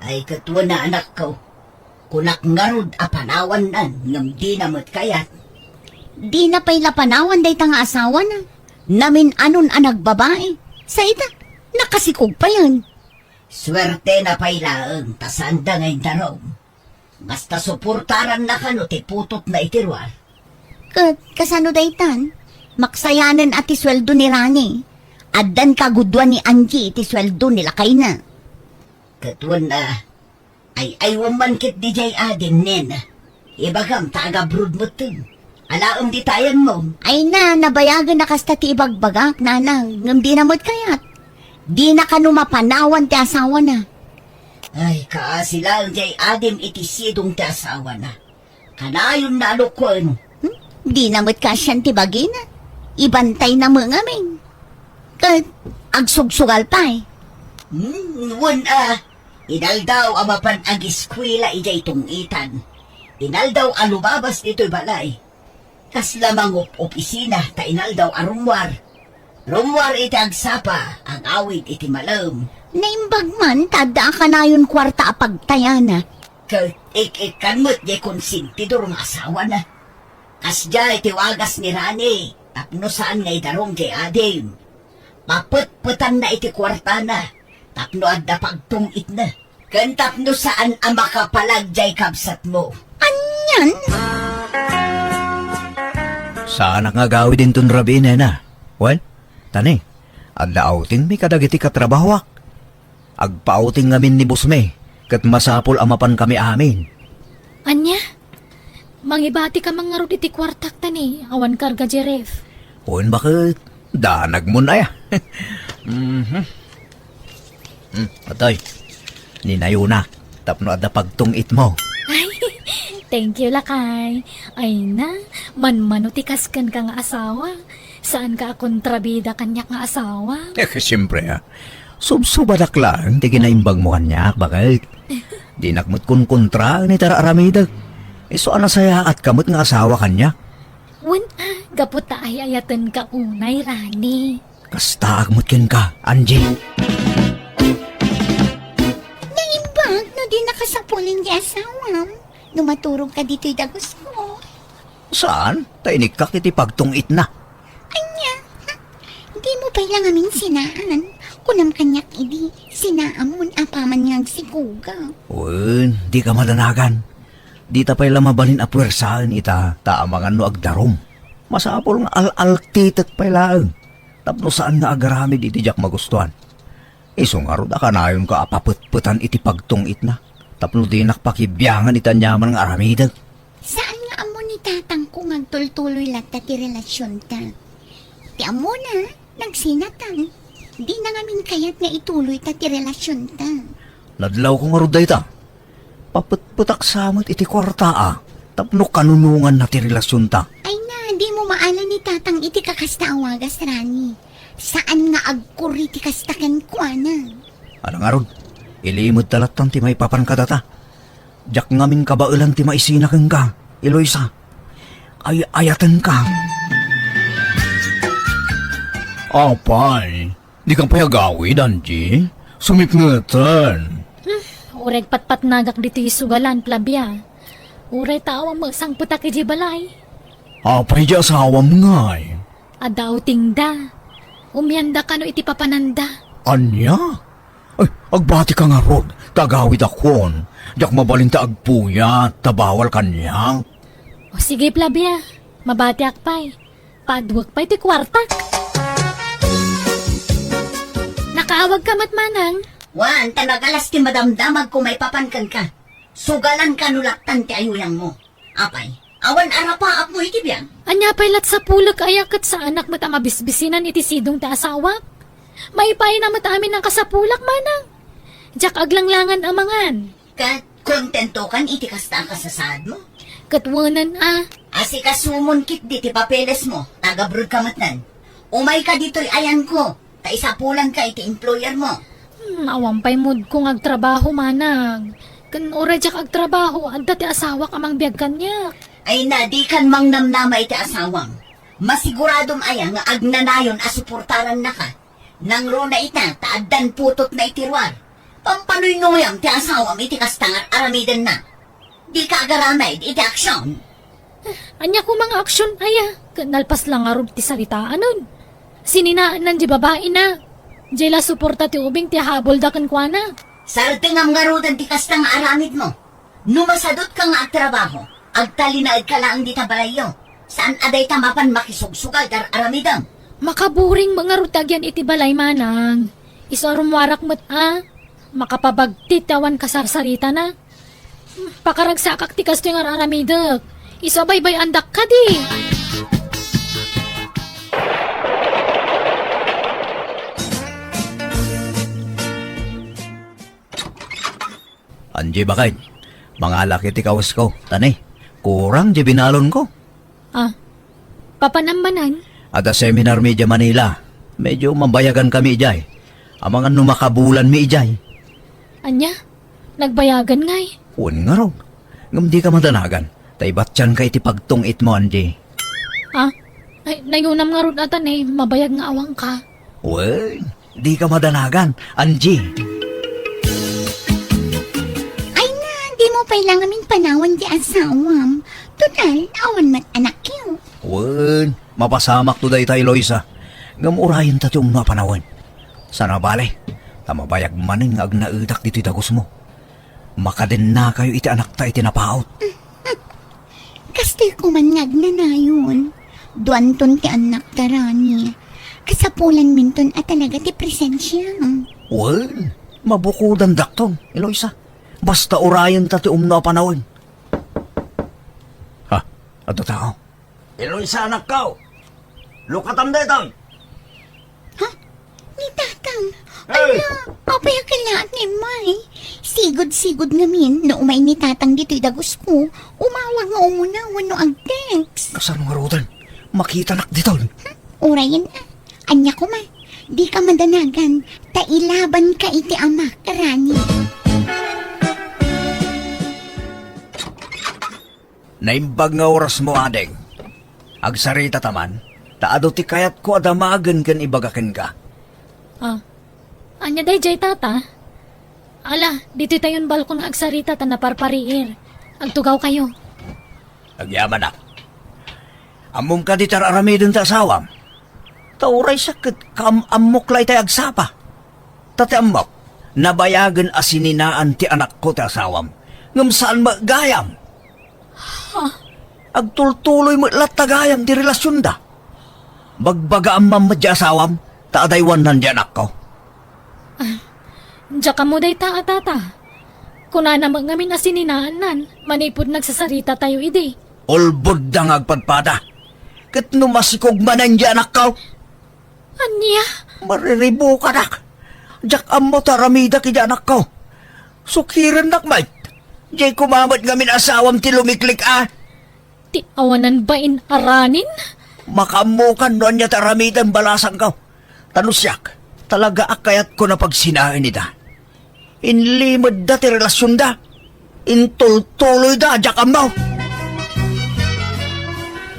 Ay, ket wen a, anakko. Kunak ngarud a panawannan ngem dina met kayat. Dina pay la panawan dayta nga asawana. Namin-anon a nagbabai. Sa ita, nakasikog payen. Suertena pay laeng ta saanda nga indarum. Basta suportaranna kano ti putotna iti ruar. Ket kasano daytan? Maksayanen a ti sueldo ni Rani. Addan kagudoan ni Angie iti sueldo ni lakayna. Ket wen a, ay-aywem man ketdi jay adim, nena. Ibagam ta agabrod metten. Alaem dita ayanmo. Ay na, nabayagen a kasta ti ibagbagak, nanang, ngem dina met kayat. Dina kano mapanawan ti asawana. Ay, kaasi laeng jay adim iti sidong ti asawana. Kanayon na alukuen. Hmm? Dina met kasian ti bagina. Ibantayna met ngamin. Ket, agsugsugal pay. Hmm, wen a, inaldaw a mapan agiskuela idiay tungtan. Inaldaw a lumabas ditoy balay. Kasla mangup-opisina ta inaldaw a rummuar. Rummuar iti agsapa, agawid iti malem. Naimbag man ta adda a kanayon kuarta a pagtayana. Ket ik-ikkan met diay konsentidor nga asawana. Kasdiay ti wagas ni Rani, tapno saan nga idarum diay adim. Papetpetanna iti kuartana, tapno adda pagtung-itna. Ken tapno saan a makapalag diay kabsatmo. Anian? Saanak nga agawid inton rabii, nena. Wen, tani, adda outingmi kadagiti katrabahoak. Agpa-outing ngamin ni bossmi, ket masapul a mapankami amin. Ania? Mangibatika man ngarud iti kuartak, tani, awan karga diay ref. Wen, baket, danagmon aya. Mhm. Hmm, atoy. Ninayonak tapno adda pagtung-itmo. Ay, thank you, lakay. Ay na, manmano ti kas kenka nga asawa. Saanka a kontrabida kaniak nga asawa. Eh, siyempre, ah. Subsubadak laeng ti kinaimbagmo kaniak, baket. Dinak met konkontraen iti ar-aramidek. Isu a nasayaatka met nga asawa kaniak. Wen, ah, gapu ta ay-ayatenka unay, Rani. Kastaak met kenka, Angie. Naimbag no di nakasapulen ti asawam no maturogka ditoy dagusko. Saan? Ta inikkak iti pagtung-itna. Ania? Dimo pay la ngamin sinaan. Kunam kaniak idi, sinaam mon apaman nga agsikuga. Wen, dika madanagan. Dita pay la mabalin a puersaen ita, ta amangan no agdarum. Masapul nga al-altitek pay laeng, tapno saan nga agaramid iti diak magustuan. Isu ngarud a kanayonka a papetpetan iti pagtung-itna, tapno dinak pakibiangan iti aniaman nga aramidek. Saan nga ammo ni tatangko nga agtultuloy latta ti relasionta. Ti ammona, nagsinatan. Dina ngamin kayat nga ituloyta ti relasionta. Nadlawko ngarud dayta. Papetpetak sa met iti kuarta a, tapno kanunonganna ti relasionta. Ay na, dimo maala ni tatang iti kakasta a wagas, Rani. Saan nga agkuri ti kasta kenkuana. Ala ngarud, ilimedta lattan ti maipapan kadata. Diak ngamin kabaelan ti maisina kenka, Eloisa. Ay-ayatenka. Apay, dika pay agawid, Angie? Sumipngeten. Hmm, uray patpatnagak ditoy sugalan, Flavia. Uray ta awan met sangpetak idiay balay. Apay diay asawam ngay? Adda outingda. Umianda kano iti papananda. Ania? Ay, agbatika ngarud, ta agawidakon. Diak mabalin ta agpuyat, ta bawal kaniak. O sige, Flavia. Mabatiak pay. Paadwek pay ti kuartak. Nakaawagka met, Manang? Wen, ta nagalas ti madamdamagko maipapan kenka. Sugalan kano lattan ti ayuyangmo. Apay, awan arapaapmo iti biag? Ania pay lat sapulek aya ket saanak met a mabisbisinan iti sidong ti asawak? Maipaayna met amin a kasapulak, Manang. Diak aglanglangan a mangan. Ket kontentokan iti kasta a kasasaadmo? Ket wenen a. Asikasumon ketdi ti papelesmo, ta agabrodka metnen. Umayka ditoy ayanko, ta isapulanka iti employermo. Hmm, awan pay moodko nga agtrabaho, Manang. Ken uray diak agtrabaho, adda ti asawak a mangbiag kaniak. Ay na, dikan mangnamnama iti asawam. Masiguradom aya nga agnanayon a suportarannaka? Nangruna ita ta addan putotna iti ruar. Pampanuynuyam ti asawam iti kasta nga ar-aramidenna. Dika agaramid iti aksion. Ania koma nga aksion aya? Ket nalpas la ngarud ti saritaanna. Sininaanna diay babaina. Diay la suporta ti ubing ti habolda kenkuana. Sardengam ngaruden ti kasta nga aramidmo. No masadutka nga agtrabaho, agtalinaedka laeng dita balayyo. Saan a dayta mapan makisugsugal ti ar-aramidem. Makaburing met ngarud ti agyan iti balay, Manang. Isu a rummuarak met a makapabagtit ti awan kasarsaritana. Pakaragsakak ti kastoy nga ar-aramidek. Isu a baybay-andak kadi. Angie, baket, mangalak iti kawesko, ta ne, kurang diay binalonko. Ah, papanam manen? Adda seminar mi idiay Manila. Medyo mabayagankami idiay. Amangan no makabulanmi idiay. Ania? Nagbayagan ngay? Wen ngarud. Ngem dika madanagan, ta ibatianka iti pagtungitmo, Angie. Ha? Ay, nayunam ngarud ata ni mabayag nga awanka. Wen, dika madanagan, Angie. Ay na, dimo pay la ngamin panawan ti asawam. Total, awan met anakyo. Wen, mapasamakto dayta, Eloisa. Ngem urayenta ti umno a panawen. Saan a bale, ta mabayag manen nga agnaedak ditoy dagusmo. Makadennakayo iti anakta iti napaut. Kastoy koman nga agnanayon. Duanton ti annakta, Rani. Kasapulanminton a talaga ti presensia. Wen, mabukudandakton, Eloisa. Basta urayenta ti umno a panawen. Ha, adda tao. Eloisa, anakko! Lukatam daytoy! Ha? Ni Tatang? Hey! Ala, apay a kalaat ni May? Sigud-sigud ngamin, no umay ni Tatang ditoy dagusko, umawag nga umuna wenno ag-text. Kasano ngaruden? Makitanak ditoy. Hmm? Urayen a. Ania koma, dika madanagan, ta ilabanka iti amak, Rani. Naimbag nga orasmo, ading. Agsarita ta man, ta adu ti kayatko a damagen ken ibaga kenka. Ah, ania daydiay, Tata? Ala, ditoy tayon balkon nga agsarita ta naparpariir. Agtugawkayo. Agyamanak. Ammom kadi ti ar-aramiden ti asawam? Ta uray siak ket kaam-ammok la itay agsapa. Ta ti ammok, nabayagen a sininaan ti anakko ti asawam, ngem saan met gayam. Ha? Agtultuloy met latta gayam ti relasionda. Bagbagaam man met ti asawam, ta adaywannan ti anakko. Ah, diak ammo dayta a, Tata. Kunana met ngamin a sininaannan manipud nagsasaritatayo idi. Ulbodda nga agpadpada. Ket no masikog manen ti anakko? Ania? Mariribukadak. Diak ammo ti aramidak iti anakko. Sukirennak met. Diay koma met ngamin asawam ti lumiklik a. Ti awanan bain a Ranin? Makaammokan no ania ti aramiden, balasangko. Ta no siak, talaga a kayatko a pagsinaen ida. Inlimedda ti relasionda. Intultuloyda, diak ammo.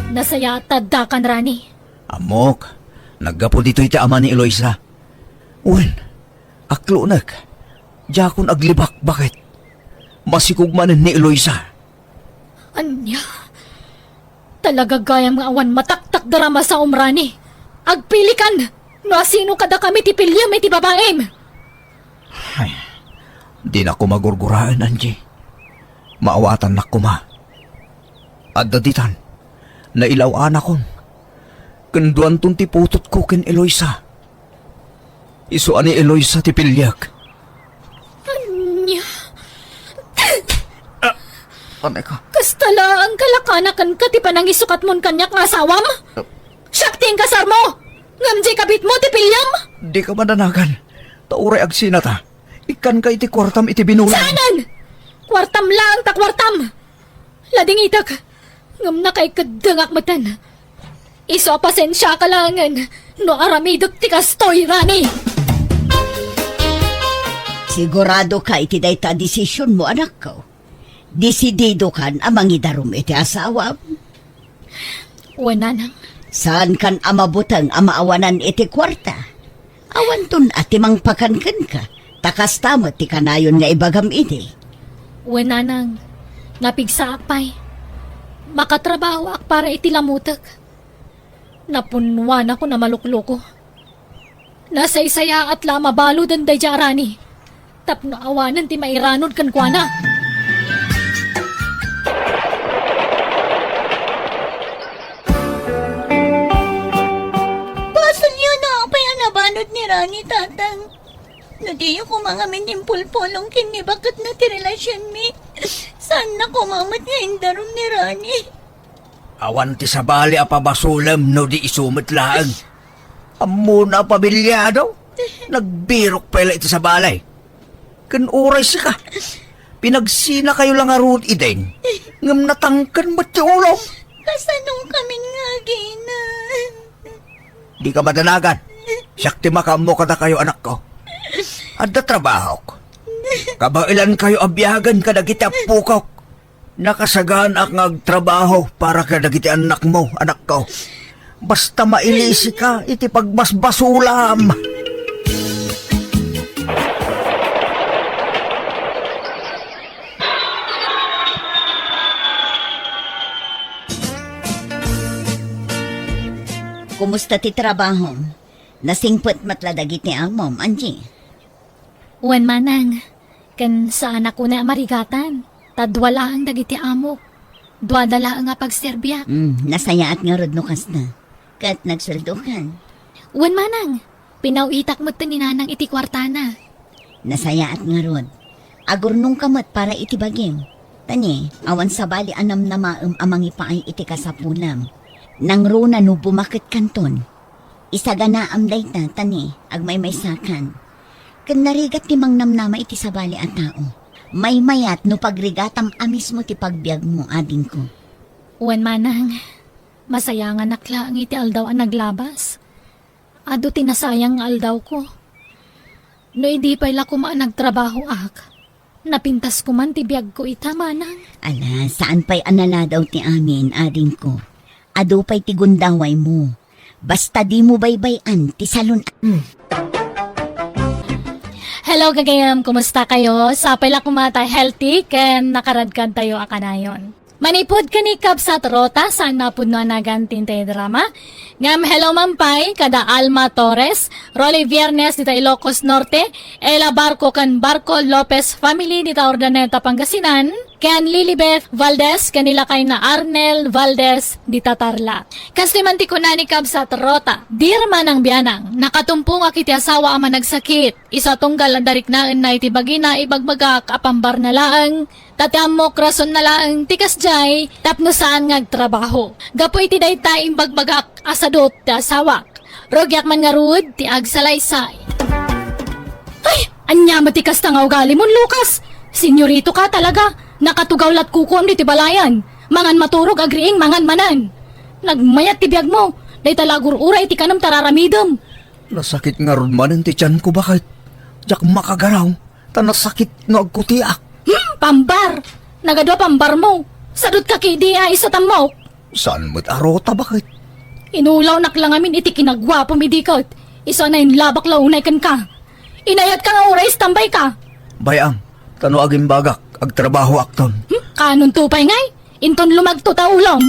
Nasayaat ta addakan, Rani. Ammok, naggapu ditoy ti ama ni Eloisa. Wen, aklonek, diakon aglibakbaket. Masikog manen ni Eloisa. Ania? Talaga gayam nga awan mataktakder a masaom, Rani. Agpilikan no asino kadakami ti piliem iti babaim. Ay, dinak koma gurguraen, Angie. Maawatannak koma. Adda ditan, nailaw-anakon. Ken duanton ti putotko ken Eloisa. Isu a ni Eloisa ti piliek. Ania? Ah, anay ka? Kasta laeng kalakanakanka ti panangisukatmon kaniak nga asawam? Ah. Siak ti inkasarmo, ngem diay kabitmo ti piliem? Dika madanagan, ta uray agsinata, ikkanka iti kuartam iti binulan. Saanen! Kuartam laeng ta kuartam! Ladingitek, ngem nakaikeddengak metten. Isu a pasensiaka laengen no aramidek ti kastoy, Rani. Siguradoka iti dayta a desisionmo, anakko? Desididokan a mangidarum iti asawam? Wen, nanang. Saankan a mabuteng a maawanan iti kuarta? Awanton a ti mangpakan kenka, ta kasta met ti kanayon nga ibagam idi. Wen, nanang, napigsaak pay. Makatrabahoak para iti lamutek. Napunnuanakon a malukloko. Nasaysayaat la a mabaludan daydiay a Rani tapno awanen ti mairanod kenkuana. Basolyo no apay a nabalud ni Rani, Tatang. No diyo koma ngamin impulpulong ken ni baketna ti relasionmi, saanna koma met nga indarum ni Rani. Awan ti sabali a pabasolem no di isu met laeng. Ammona a pamilyado. Nagbirok pay la iti sabali. Ken uray sika, pinagsinakayo la ngarud idin, ngem natangken met ti ulom. Kasano kamin nga agina? Dika madanagan. Siak ti makaammo kadakayo, anakko. Adda trabahok. Kabaelankayo a biagen kadagiti appokok. Nakasaganaak nga agtrabaho para kadagiti annakmo, anakko. Basta mailisika iti pagbasbasulam. Kumusta ti trabahom? Nasingpet met la dagiti amom, Angie? Wen, manang, ken saanak unay a marigatan, ta dua laeng dagiti amok. Duada laeng a pagserbiak. Hmm, nasayaat ngarud no kasta. Ket nagsueldokan. Wen, manang, pinawitak met ni nanang iti kuartana. Nasayaat ngarud. Agurnongka met para iti bagim. Ta ni, awan sabali a namnamaem a mangipaay iti kasapulam. Nangruna no bumaketkanton. Isaganaam dayta, ta ni, agmaymaysakan. Ken narigat ti mangnamnama iti sabali a tao. Maymayat no pagrigatam a mismo ti pagbiagmo, adingko. Wen, manang, masayanganak laeng iti aldaw a naglabas. Adu ti nasayang nga aldawko. No idi pay la koma a nagtrabahoak, napintasko man ti biagko ita, manang. Ala, saan pay a naladaw ti amin, adingko. Adu pay ti gundawaymo. Basta dimo baybay-an ti salun-, Hello, gagayem. Kumusta kayo? Sapay la koma ta healthy ken nakaradkadtayo a kanayon. Manipud ken ni Kabsat Rota, saan mapudno a nagan ti intay drama. Ngem hello man pay kada Alma Torres, Rolly Viernes dita Ilocos Norte, Ella Barco ken Barco Lopez family dita Urdaneta, Pangasinan, ken Lilibeth Valdez ken ni lakayna Arnel Valdez dita Tarlac. Kastoy man ti kuna ni Kabsat Rota, "Dear Manang Bianang, nakatumpongak iti asawa a managsakit. Isu a tunggal adda riknaenna iti bagina, ibagbagak a pambarna laeng, ta ti ammok rasonna laeng ti kasdiay tapno saan nga agtrabaho. Gapu iti dayta, imbagbagak a sadut ti asawak. Rugiak man ngarud ti agsalaysay." Ay, ania met ti kasta nga ugalimon, Lucas? Senyorito ka talaga. Nakatugaw lat kukuam ditoy balayan. Mangan maturog, agriing, mangan manen. Nagmayat ti biagmo. Dayta la agur-uray ti kanem ta raramidem. Nasakit ngarud manen ti tianko, baket. Diak makagaraw, ta nasakit no agkutiak. Hmm, pambar! Nagadu a pambarmo. Sadutka kadi a isu a ammok. Saan met a Rota, baket? Inulawnak la ngamin iti kinaguapom idi ket isu a nainlabak la unay kenka. Inayatka nga uray istambayka. Bay-am, ta no agimbagak, agtrabahoakton. Hmm? Kaanonto pay ngay? Inton lumagto ta ulom.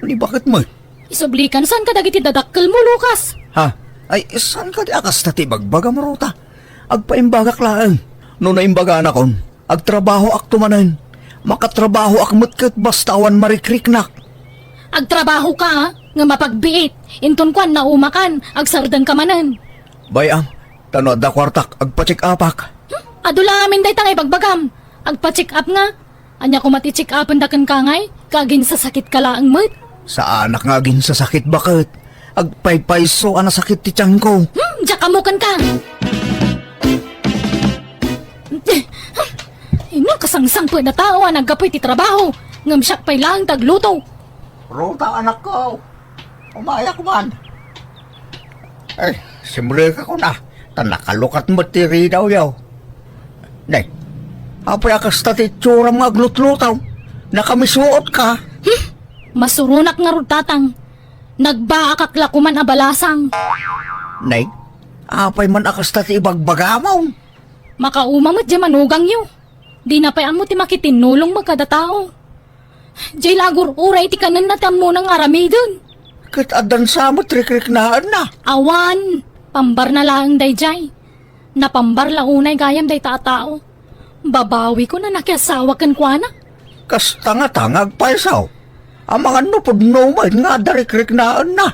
Ni baket met? Isublikan saan kadagiti dadakkelmo, Lucas? Ha? Ay, saan kadi a kasta ti ibagbagam, Rota? Agpaimbagak laeng. No naimbaganakon, agtrabahoakto manen. Makatrabahoak met ket basta awan marikriknak. Agtrabahoka, a, nga mapagbiit. Inton kuan, naumakan, agsardengka manen. Bay-am, ta no adda kuartak, agpa-check-upak. Hmm? Adu la amin dayta nga ibagbagam. Agpa-check-up nga. Ania koma ti check-upenda kenka ngay? Kaginsasakitka laeng met? Saanak nga aginsasakit, baket. Agpaypayso a nasakit ti tianko. Hmm, diak ammo kenka. Ino kasangsangpet a tao a naggapu iti trabaho, ngem siak pay laeng ti agluto? Rota, anakko, umayak man. Ay, simrek ako na, ta nakalukat met ti ridawyo. Nay, apay a kasta ti itsuram nga aglutluto? Nakamisuot ka? Hmm? Masuronak ngarud, tatang. Nagbaakak la koman a balasang. Nay, apay man a kasta ti ibagbagam? Makauma met diay manugangyo. Dina pay ammo ti makitinnulong kada tao. Diay la agur-uray ti kanenna ti ammona nga aramiden. Ket addan sa met rikriknaenna. Awan, pambarna laeng daydiay. Napambar la unay gayam dayta a tao. Babawikon a nakiasawa kenkuana. Kasta ngata nga agpayso. Amangan no pudno met nga adda rikriknaenna.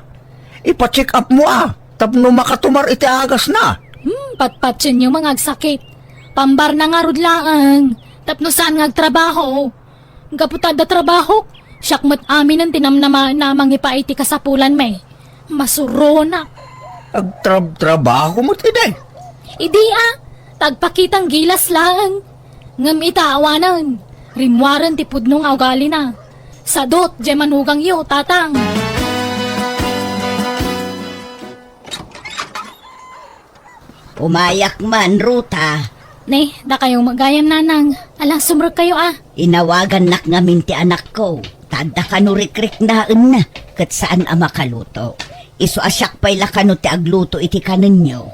Ipa-check up mo a, tapno makatumar iti agasna. Hmm, patpatienyo nga agsakit. Pambarna ngarud laeng, tapno saan nga agtrabaho. Gapu ta adda trabahok, siak met aminen ti namnamaenna a mangipaay iti kasapulanmi. Masuronak. Agtrabtrabaho met idi. Idi a, ta agpakitang gilas laeng. Ngem ita awanen, rimmuaren ti pudno nga ugalina. Sadut diay manugangyo, tatang. Umayak man, Ruta. Ne, dakayo met gayam, Nanang. Ala, sumrekkayo a. Inawagannak ngamin ti anakko, ta adda kano rikriknaenna ket saan a makaluto. Isu a siak pay la kano ti agluto iti kanenyo.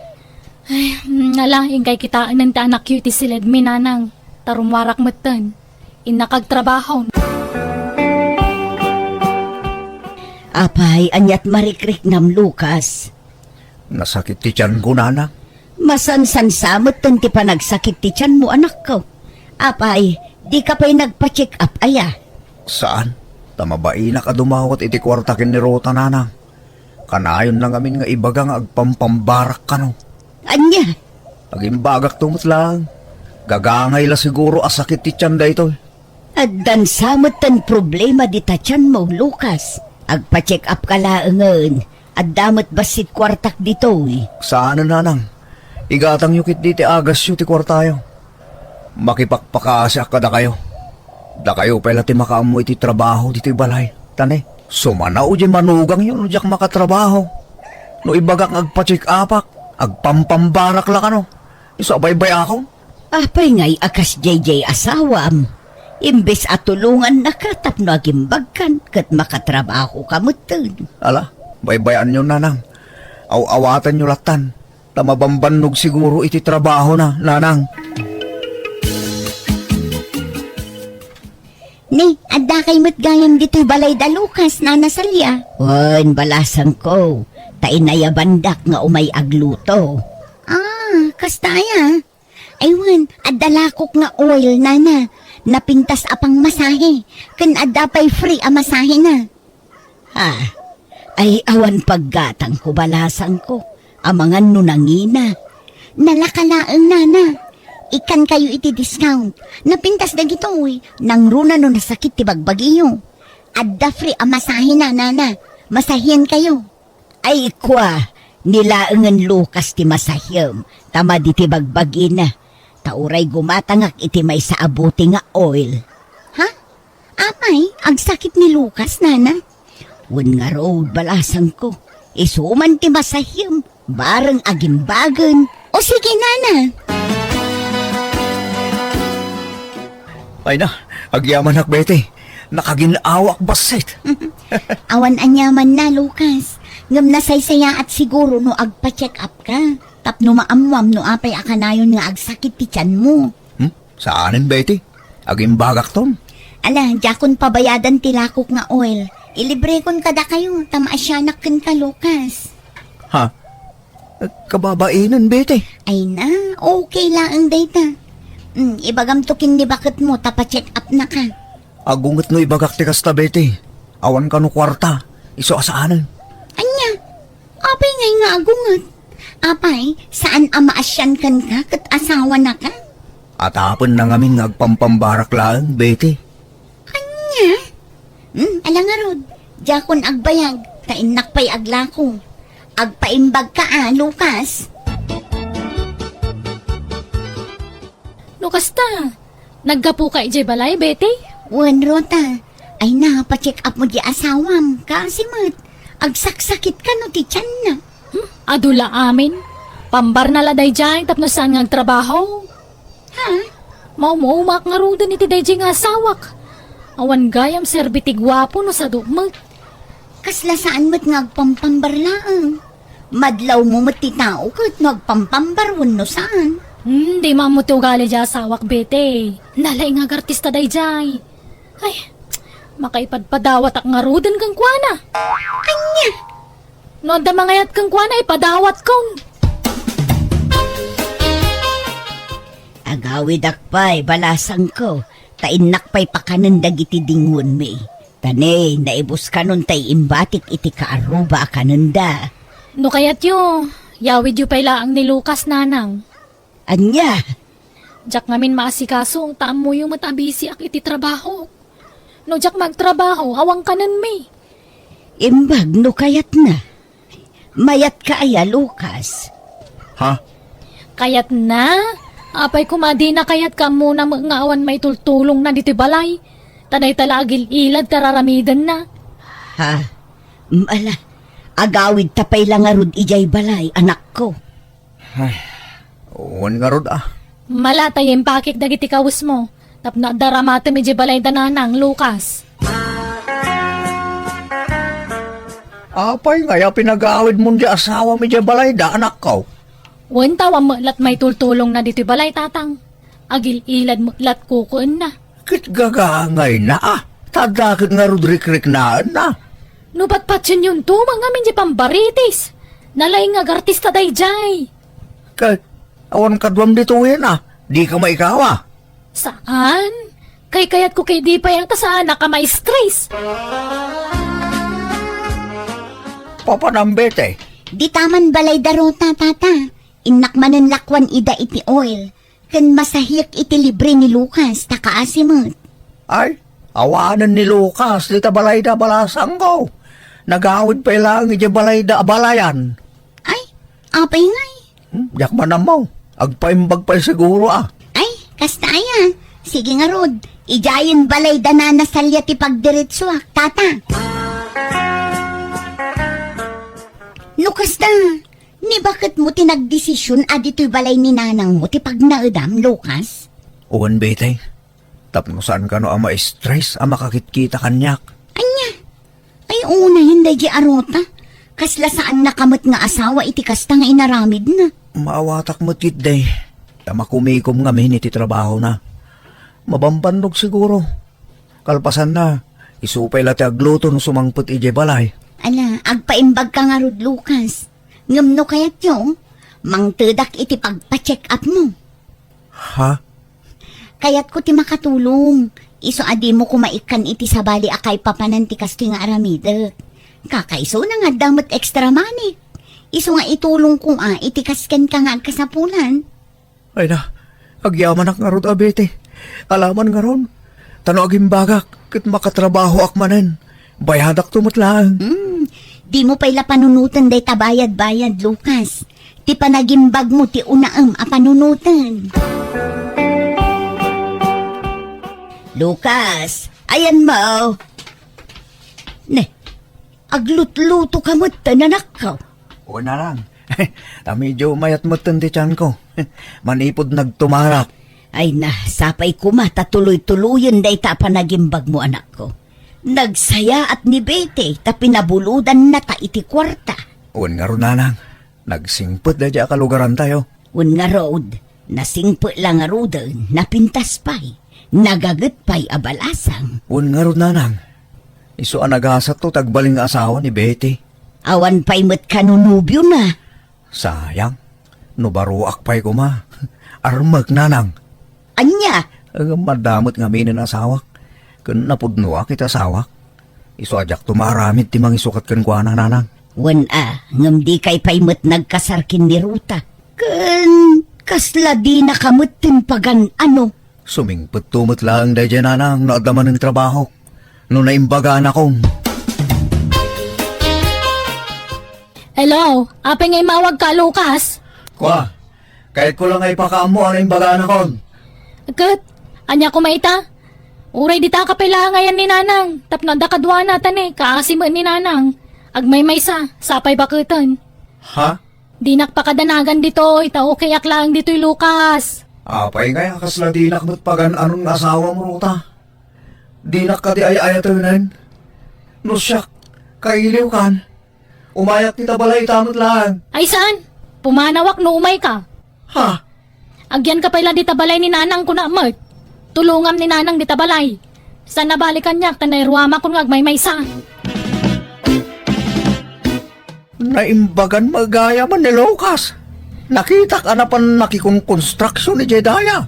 Ay, mm, ala, inkay kitaenen ti anakyo iti siledmi, Nanang. Ta rummuarak metten. Innak agtrabaho. Apay, ania't marikriknam, Lucas? Nasakit ti tianko, Nanang. Masansansa metten ti panagsakit ti tianmo, anakko. Apay, dika pay nagpa-check up aya? Saan. Ta mabainak a dumawat iti kuarta ken ni Ruta, Nanang. Kanayonna ngamin nga ibaga nga agpampambarak kano. Ania? Agimbagakto met laeng. Gagangay la siguro a sakit ti tian daytoy. Addan sa metten problema dita tianmo, Lucas. Agpa-check up ka laengen. Adda met bassit kuartak ditoy. Saanen, Nanang. Igatangyo ketdi ti agasyo ti kuartayo. Makipakpakaasiak kadakayo. Dakayo pay la ti makaammo iti trabaho ditoy balay. Ta ne, sumanaw diay manugangyo no diak makatrabaho. No ibagak nga agpa-check-upak, agpampambarak la kano. Isu a baybay-akon. Apay ngay a kasdiay diay asawam? Imbes a tulongannaka tapno agimbagkan ket makatrabahoka metten. Ala, baybay-anyo, Nanang. Aw-awatanyo lattan. Ta mabambannog siguro iti trabahona, Nanang. Ni, addakay met gayam ditoy balay da Lucas, Nana Celia? Wen, balasangko, ta inayabandak nga umay agluto. Ah, kasta aya? Ay wen, adda lakok nga oil, Nana. Napintas a pangmasahe, ken adda pay free a masahena. Ah, ay awan paggatangko, balasangko. Amangan no nangina. Nalaka laeng, Nana. Ikkankayo iti discount. Napintas dagitoy, nangruna no nasakit ti bagbagiyo. Adda free a masahena, Nana. Masahiankayo. Ay kua, ni laengen Lucas ti masahiam, ta madi ti bagbagina. Ta uray gumatangak iti maysa a bote nga oil. Ha? Apay, agsakit ni Lucas, Nana? Wen ngarud, balasangko. Isu man ti masahiam, bareng agimbagen. O sige, Nana. Ay na, agyamanak, Betty. Nakagin-awak bassit. Awan aniamanna, Lucas. Ngem nasaysayaat siguro no agpa-check up ka. Tapno maammuam no apay a kanayon nga agsakit ti tianmo. Hmm? Saanen, Betty? Agimbagakton? Ala, diakon pabayadan ti lakok nga oil. Ilibrekon kadakayo, ta maasianak kenka, Lucas. Ha? Kababainen, Betty. Ay na, okay laeng dayta. Hmm, ibagamto ken ni baketmo ta pa-check up na ka. Agunget no ibagak ti kasta, Betty. Awan kano kuarta. Isu a saanen. Ania? Apay ngay nga agunget? Apay, saan a maasian kenka ket asawana ka? Atapen na ngamin nga agpampambarak laeng, Betty. Ania? Hmm, ala ngarud, diakon agbayag, ta innak pay aglako. Agpaimbag ka a, Lucas. No kasta, naggapu ka idiay balay, Betty? Wen, Ruta. Ay na, pa-check up mo di asawam. Kasi met, agsaksakit kano ti tianna. Hmm, adu la amin. Pambarna la daydiay tapno saan nga agtrabaho. Ha? Maum-umak ngaruden iti daydiay nga asawak. Awan gayam serbi ti guapo no sadok met. Kasla saan met nga agpampambar laeng. Madlawmo met ti tao ket no agpampambar wenno saan. Hmm, di maammo ti ugali di asawak, Betty. Nalaing nga agartista daydiay. Ay, makaipadpadawatak ngaruden kenkuana. Ania? No adda mangayat kenkuana, ipadawatkon. Agawidak pay, balasangko, ta innak pay pakanen dagiti dingonmi. Ta ne, naibuskanon tay imbatik iti kaarruba a kanenda. No kayatyo, yawidyo pay laeng ni Lucas, Nanang. Ania? Diak ngamin maasikaso, ta ammoyo met a bisiak iti trabaho. No diak magtrabaho, awan kanenmi. Imbag no kayatna. Mayatka aya, Lucas? Ha? Kayatna? Apay koma dina kayat, kammona met nga awan maitultulongna ditoy balay. Ta dayta la agil-ilad ti ar-aramidenna. Ha? Mm, ala, agawidta pay la ngarud idiay balay, anakko. Ay, Wen ngarud a. Mala ta impakik dagiti kawesmo tapno adda ramatem idiay balayda, Nanang Lucas. Apay ngay a pinagawidmon ti asawam idiay balayda, anakko? Wen, ta awan met lat maitultulongna ditoy balay, Tatang. Agil-ilad met lat kukuenna. Ket gagangayna a, ta adda ket ngarud rikriknaenna. No patpationyonto man ngamin diay pambaritis, nalaing nga agartista daydiay. Ket awan kaduam ditoyen a, dika maikawa. Saan? Kaykayatko ket idi pay a ta saanak a ma-stress. Papanam, Bete? Dita man balayda Ruta, Tata. Innak manen lakuan ida iti oil, ken masahiek iti libre ni Lucas, ta kaasi met. Ay, awanen ni Lucas dita balayda a balasangko. Nagawid pay laeng idiay balayda a balayan. Ay, apay ngay? Hmm, diak man ammo. Agpaimbag pay siguro a. Ay, kasta aya. Sige ngarud, idiayen balayda Nana Salia ti pagdiretsoak, Tata. No kasta, ni baketmo ti nagdesision a ditoy balay ni nanangmo ti pagnaedam, Lucas? Wen, Bete. Tapno saan kano a ma-stress a makakitkita kaniak. Ania? Ay, unayen daydiay a Ruta. Kasla saannaka met nga asawa iti kasta nga inaramidna. Maawatak met ketdi, ta makumikom ngamin iti trabahona. Mabambannog siguro. Kalpasanna, isu pay la ti agluto no sumangpet idiay balay. Ala, agpaimbagka ngarud, Lucas. Ngem no kayatyo, mangtedak iti pagpa-check-upmo. Ha? Kayatko ti makatulong. Isu a dimo koma ikkan iti sabali a kaipapanan ti kastoy nga aramidek. Kakaisuna nga adda met extra money. Isu nga itulongko a iti kas kenka nga agkasapulan. Ay na, agyamanak ngarud a Bete. Alaman ngarud. Ta no agimbagak, ket makatrabahoak manen. Bayadakto met laeng. Hmm, dimo pay la panunoten dayta bayad-bayad, Lucas. Ti panagimbagmo ti unaem a panunoten. Lucas, ayanmo. Ne, aglutlutoka met, anakko. O, Nanang. Ta medyo mayat metten ti tianko. Manipud nagtumarak. Ay na, sapay koma ta tuloy-tuloyen dayta a panagimbagmo, anakko. Nagsayaat ni Bete ta pinabulodannata iti kuarta. Wen ngarud, Nanang, nagsingpet daydiay a kalugarantayo. Wen ngarud, nasingpet la ngaruden, napintas pay, nagaget pay a balasang. Wen ngarud, Nanang, isu a nagasatto ti agbalin nga asawa ni Bete. Awan pay met kano nobiona. Sayang, no baroak pay koma. Armek, Nanang. Ania? Ngem adda met ngaminen asawak, ken napudnoak iti asawak. Isu a diakto maaramid ti mangisukat kenkuana, Nanang. Wen a, ngem dikay pay met nagkasar ken ni Ruta. Ken kasla dinaka metten pagan-ano. Sumingpetto met laeng daydiay, Nanang, no adda manen trabahok. No naimbaganakon. Hello, apay nga immawagka, Lucas? Kua, kayatko la nga ipakaammo a naimbaganakon. Ket, ania koma ita? Uray dita ka pay la nga ayan ni Nanang, tapno adda kaduana ta ne, kaasi met ni Nanang. Agmaymaysa, sapay baketen. Ha? Dinak pakadanagan ditoy, ta okayak laeng ditoy, Lucas. Apay ngay a kasla dinak met pagan-anon nga asawam, Ruta? Dinak kadi ay-ayatenen? No siak, kailiwkan. Umayak dita balay ita met laeng. Ay saan? Pumanawak no umayka. Ha? Agyanka pay la dita balay ni Nanang, kuna met. Tulongam ni Nanang dita balay. Saan a bali kaniak ta nairuamakon nga agmaymaysa. Naimbagan met gayam ni Lucas. Nakitak a napan nakikonkonstruksyon idiay daya.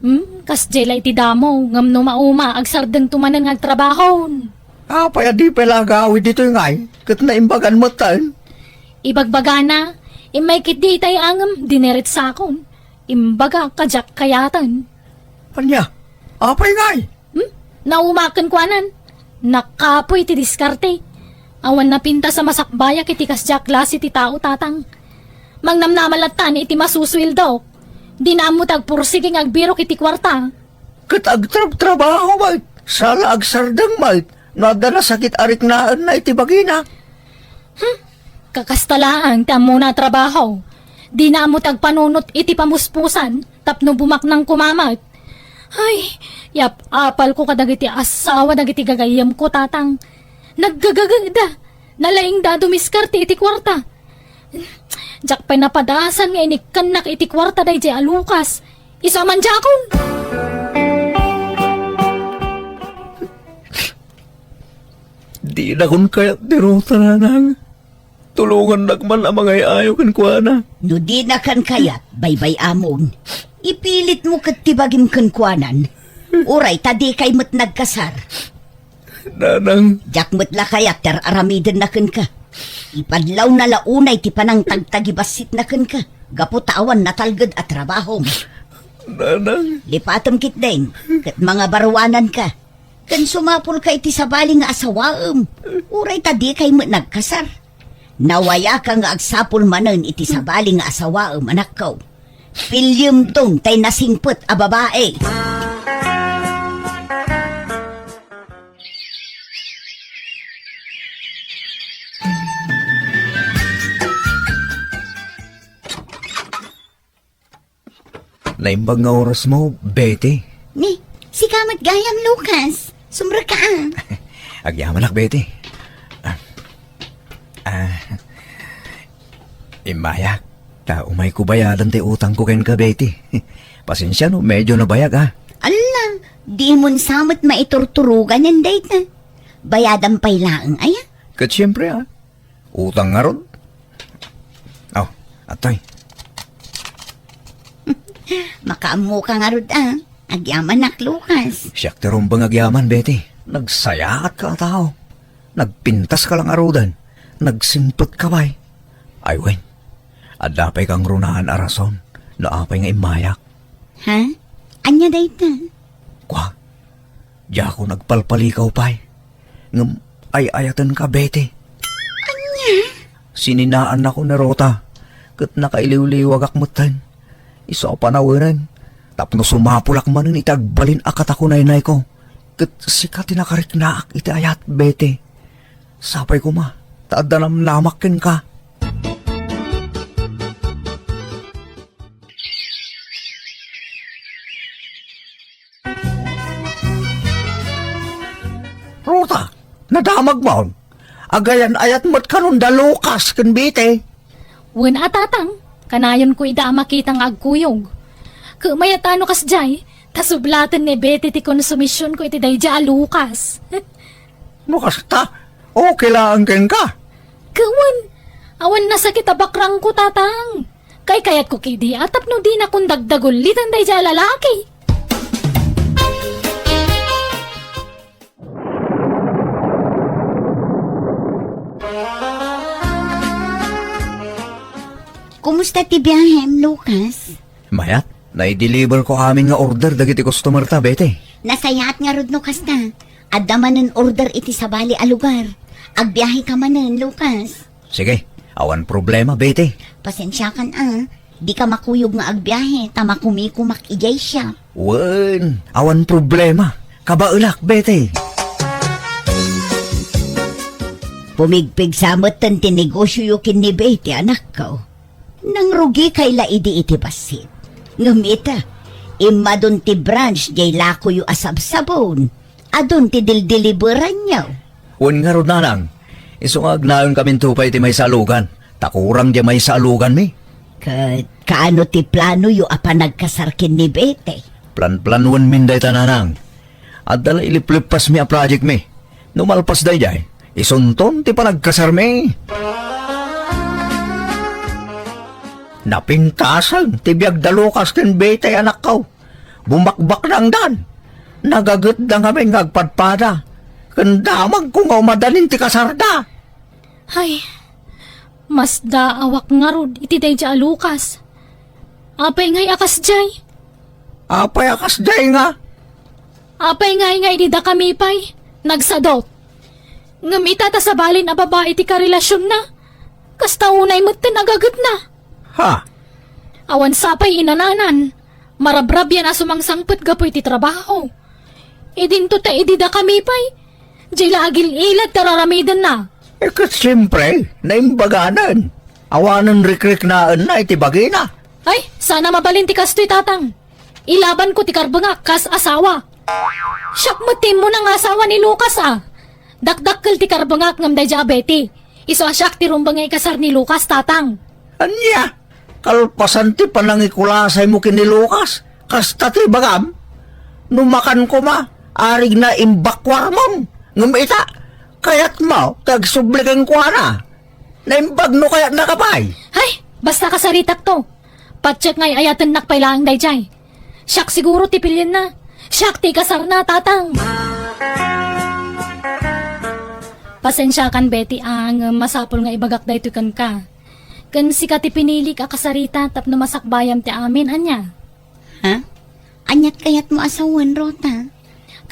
Hmm, kasdiay la iti damo, ngem no mauma, agsardengto manen nga agtrabahon. Apay a di pay la agawid ditoy ngay, ket naimbagan metten? Ibagbagana, immay ketdi itay a ngem dineretsakon. Imbaga, kadiak kayaten. Ania? Apay ngay? Hmm? Naumaken kuanan. Nakapoy ti diskarte. Awan napintas a masakbayak iti kasdiay a klase ti tao, Tatang. Mangnamnama lattan iti masusueldo. Dina ammo ti agpursigi nga agbirok iti kuarta. Ket agtrabtrabaho met, saan la agsardeng met, no adda nasakit a riknaenna iti bagina. Hmm, kakasta laeng ti ammona a trabaho. Dina ammo ti agpanunot iti pamuspusan tapno bumaknang koma met. Ay, yap-apalko kadagiti asawa dagiti gagayyemko, Tatang. Naggagageda. Nalaingda a dumiskarte iti kuarta. Diak pay napadasan nga inikkannak iti kuarta daydiay a Lucas. Isu a mandiakon. Dinakon kayat ni Ruta, Nanang. Tulongannak man a mangay-ayo kenkuana. No dinakan kayat, baybay-amon. Ipilitmo ket ti bagim kenkuanan. Uray ta dikay met nagkasar. Nanang. Diak met la kayat ti ar-aramidenna kenka. Ipadlawna la unay ti panangtagtagibassit na kenka, gapu ta awan natalged a trabahom. Nanang. Lipatem ketdin, ket mangabaruananka. Ken sumapulka iti sabali nga asawaem, uray ta dikay met nagkasar. Nawayaka nga agsapul manen iti sabali nga asawaem, anakko. Pilliemton tay nasingpet a babai. Naimbag nga orasmo, Betty. Ni, sika met gayam, Lucas. Sumrekka, a. Agyamanak, Betty. Ah, ah, immayak, ta umayko bayadan ti utangko kenka, Betty. Pasensia no medyo nabayag, a. Alla, dimon sa met maiturturogan dayta. Bayadam pay laeng, aya? Ket siempre, a. Utang ngarud. Oh, atoy. Makaammoka ngarud, a. Agyamanak, Lucas. Siak ti rumbeng agyaman, Betty. Nagsayaatka a tao. Nagpintaska la ngaruden. Nagsingpetka pay. Ay wen, adda pay kangrunaan a rason no apay nga immayak. Ha? Ania dayta? Kua, diakon agpalpalikaw pay. Ngem ay-ayatenka, Betty. Ania? Sininaannako ni Ruta, ket nakailiwliwagak metten. Isu a panawen, tapno sumapulak manen iti agbalin a katakunaynayko. Ket sika ti nakariknaak iti ayat, Betty. Sapay koma, ta adda namnamak kenka. Ruta, nadamagmon. Agayan-ayat met kanon da Lucas ken Betty. Wen a, Tatang, kanayonko ida a makita nga agkuyog. Ket mayat a no kasdiay, ta sublaten ni Betty ti konsumisionko iti daydiay a Lucas. No kasta, okay laeng kenka. Ket wen, awan nasakit a bakrangko, Tatang. Kaykayatko ketdi a tapno dinakon dagdagullitan daydiay a lalaki. Kumusta ti biahem, Lucas? Mayat, naideliverko amin nga order dagiti customerta, Betty. Nasayaat ngarud no kasta. Adda manen order iti sabali a lugar. Agbiaheka manen, Lucas. Sige, awan problema, Betty. Pasensiakan a, dika makuyog nga agbiahe ta makumikomak idiay siak. Wen, awan problema. Kabaelak, Betty. Pumigpigsa metten ti negosioyo ken ni Betty, anakko. Nangrugikay la idi iti bassit. Ngem ita, immadon ti branch diay lakoyo a sabsabon. Adun ti dildiliberanyo. Wen ngarud, Nanang, isu nga agnaenkaminto pay iti maysa a lugan, ta kurang diay maysa a luganmi. Ket kaano ti planoyo a panagkasar ken ni Betty? Planplanwenmin dayta, Nanang. Adda la iliplippasmi a projectmi. No malpas daydiay, isunton ti panagkasarmi. Napintasen ti biag da Lucas ken Betty, anakko. Bumakbaknangdan. Nagagetda ngamin nga agpadpada. Ken damagko nga umadanin ti kasarda. Ay, masdaawak ngarud iti daydiay a Lucas. Apay ngay a kasdiay? Apay a kasdiay nga? Apay ngay nga idi dakami pay nagsadot? Ngem ita ta sabalin a babai ti karelasionna, kasta unay metten a gagetna. Ha? Awan sapay inananan, marabrabian a sumangsangpet gapu iti trabaho. Idinto ta idi dakami pay, diay la agil-ilad ti ar-aramidenna. Eh, ket siempre, naimbaganan. Awanen rikriknaenna iti bagina. Ay, sana mabalin ti kastoy, Tatang. Ilabanko ti karbengak kas asawa. Siak met ti immuna nga asawa ni Lucas, a. Dakdakkel ti karbengak ngem daydiay a Betty. Isu a siak ti rumbeng nga ikasar ni Lucas, Tatang. Ania? Kalpasan ti panangikulasaymo ken ni Lucas, kasta ti ibagam? No makan koma, arigna imbakuarmon. Ngem ita, kayatmo ti agsubli kenkuana. Naimbag no kayatnaka pay. Ay, basta kasaritakto. Patiek nga ay-ayatennak pay laeng daydiay. Siak siguro ti pilienna. Siak ti ikasarna, Tatang. Pasensiakan, Betty, a, ngem masapul nga ibagak daytoy kenka. Ken sika ti pinilik a kasarita tapno masakbayam ti amin, ania? Ha? Aniat kayatmo a sawen, Rota?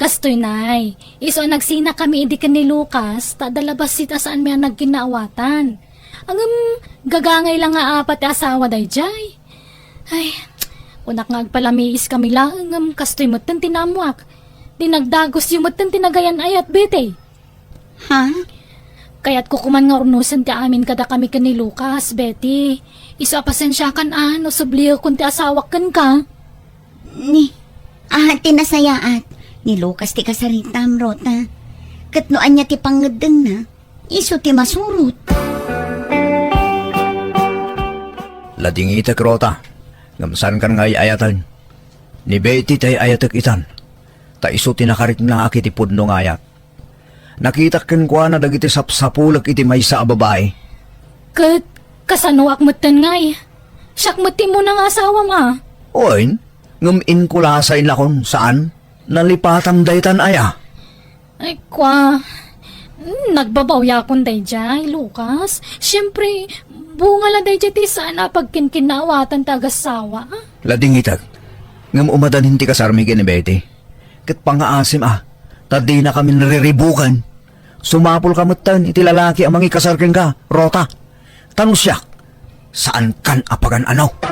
Kastoy, Nay. Isu a nagsinakami idi ken ni Lucas, ta adda la bassit a saanmi a nagkinnaawatan. Ngem, gagangay la nga apat ti asawa daydiay. Ay, kunak nga agpalamiiskami laeng, ngem kastoy metten ti naammoak. Dinagdagusyo metten ti nagayan-ayat, Betty. Ha? Kayatko koman nga urnosen ti amin kadakami ken ni Lucas, Betty. Isu a pasensiakan a no subliekon ti asawak kenka. Ni, ah, ti nasayaat. Ni Lucas ti kasaritam, Rota. Ket no ania ti pangngeddengna, isu ti masurot. Ladingitek, Rota. Ngem saankan nga ay-ayaten. Ni Betty ti ay-ayatek itan. Ta isu ti nakariknaak iti pudno nga ayat. Nakitak kenkuana dagiti sapsapulek iti maysa a babai. Ket kasanoak metten ngay? Siak met ti immuna nga asawam a. Wen, ngem inkulasaynakon, saan? Nalipatam daytan aya? Ay, kua, nagbabawiakon daydiay, Lucas. Siempre, bunga la daydiay ti saan a pagkinkinnaawatan ti agassawa, a? Ladingitek. Ngem umadanin ti kasarmi ken ni Betty. Ket pangngaasim a, ta dinakamin riribuken. Sumapulka metten iti lalaki a mangikasar kenka, Rota. Ta no siak, saankan a pagan-ano.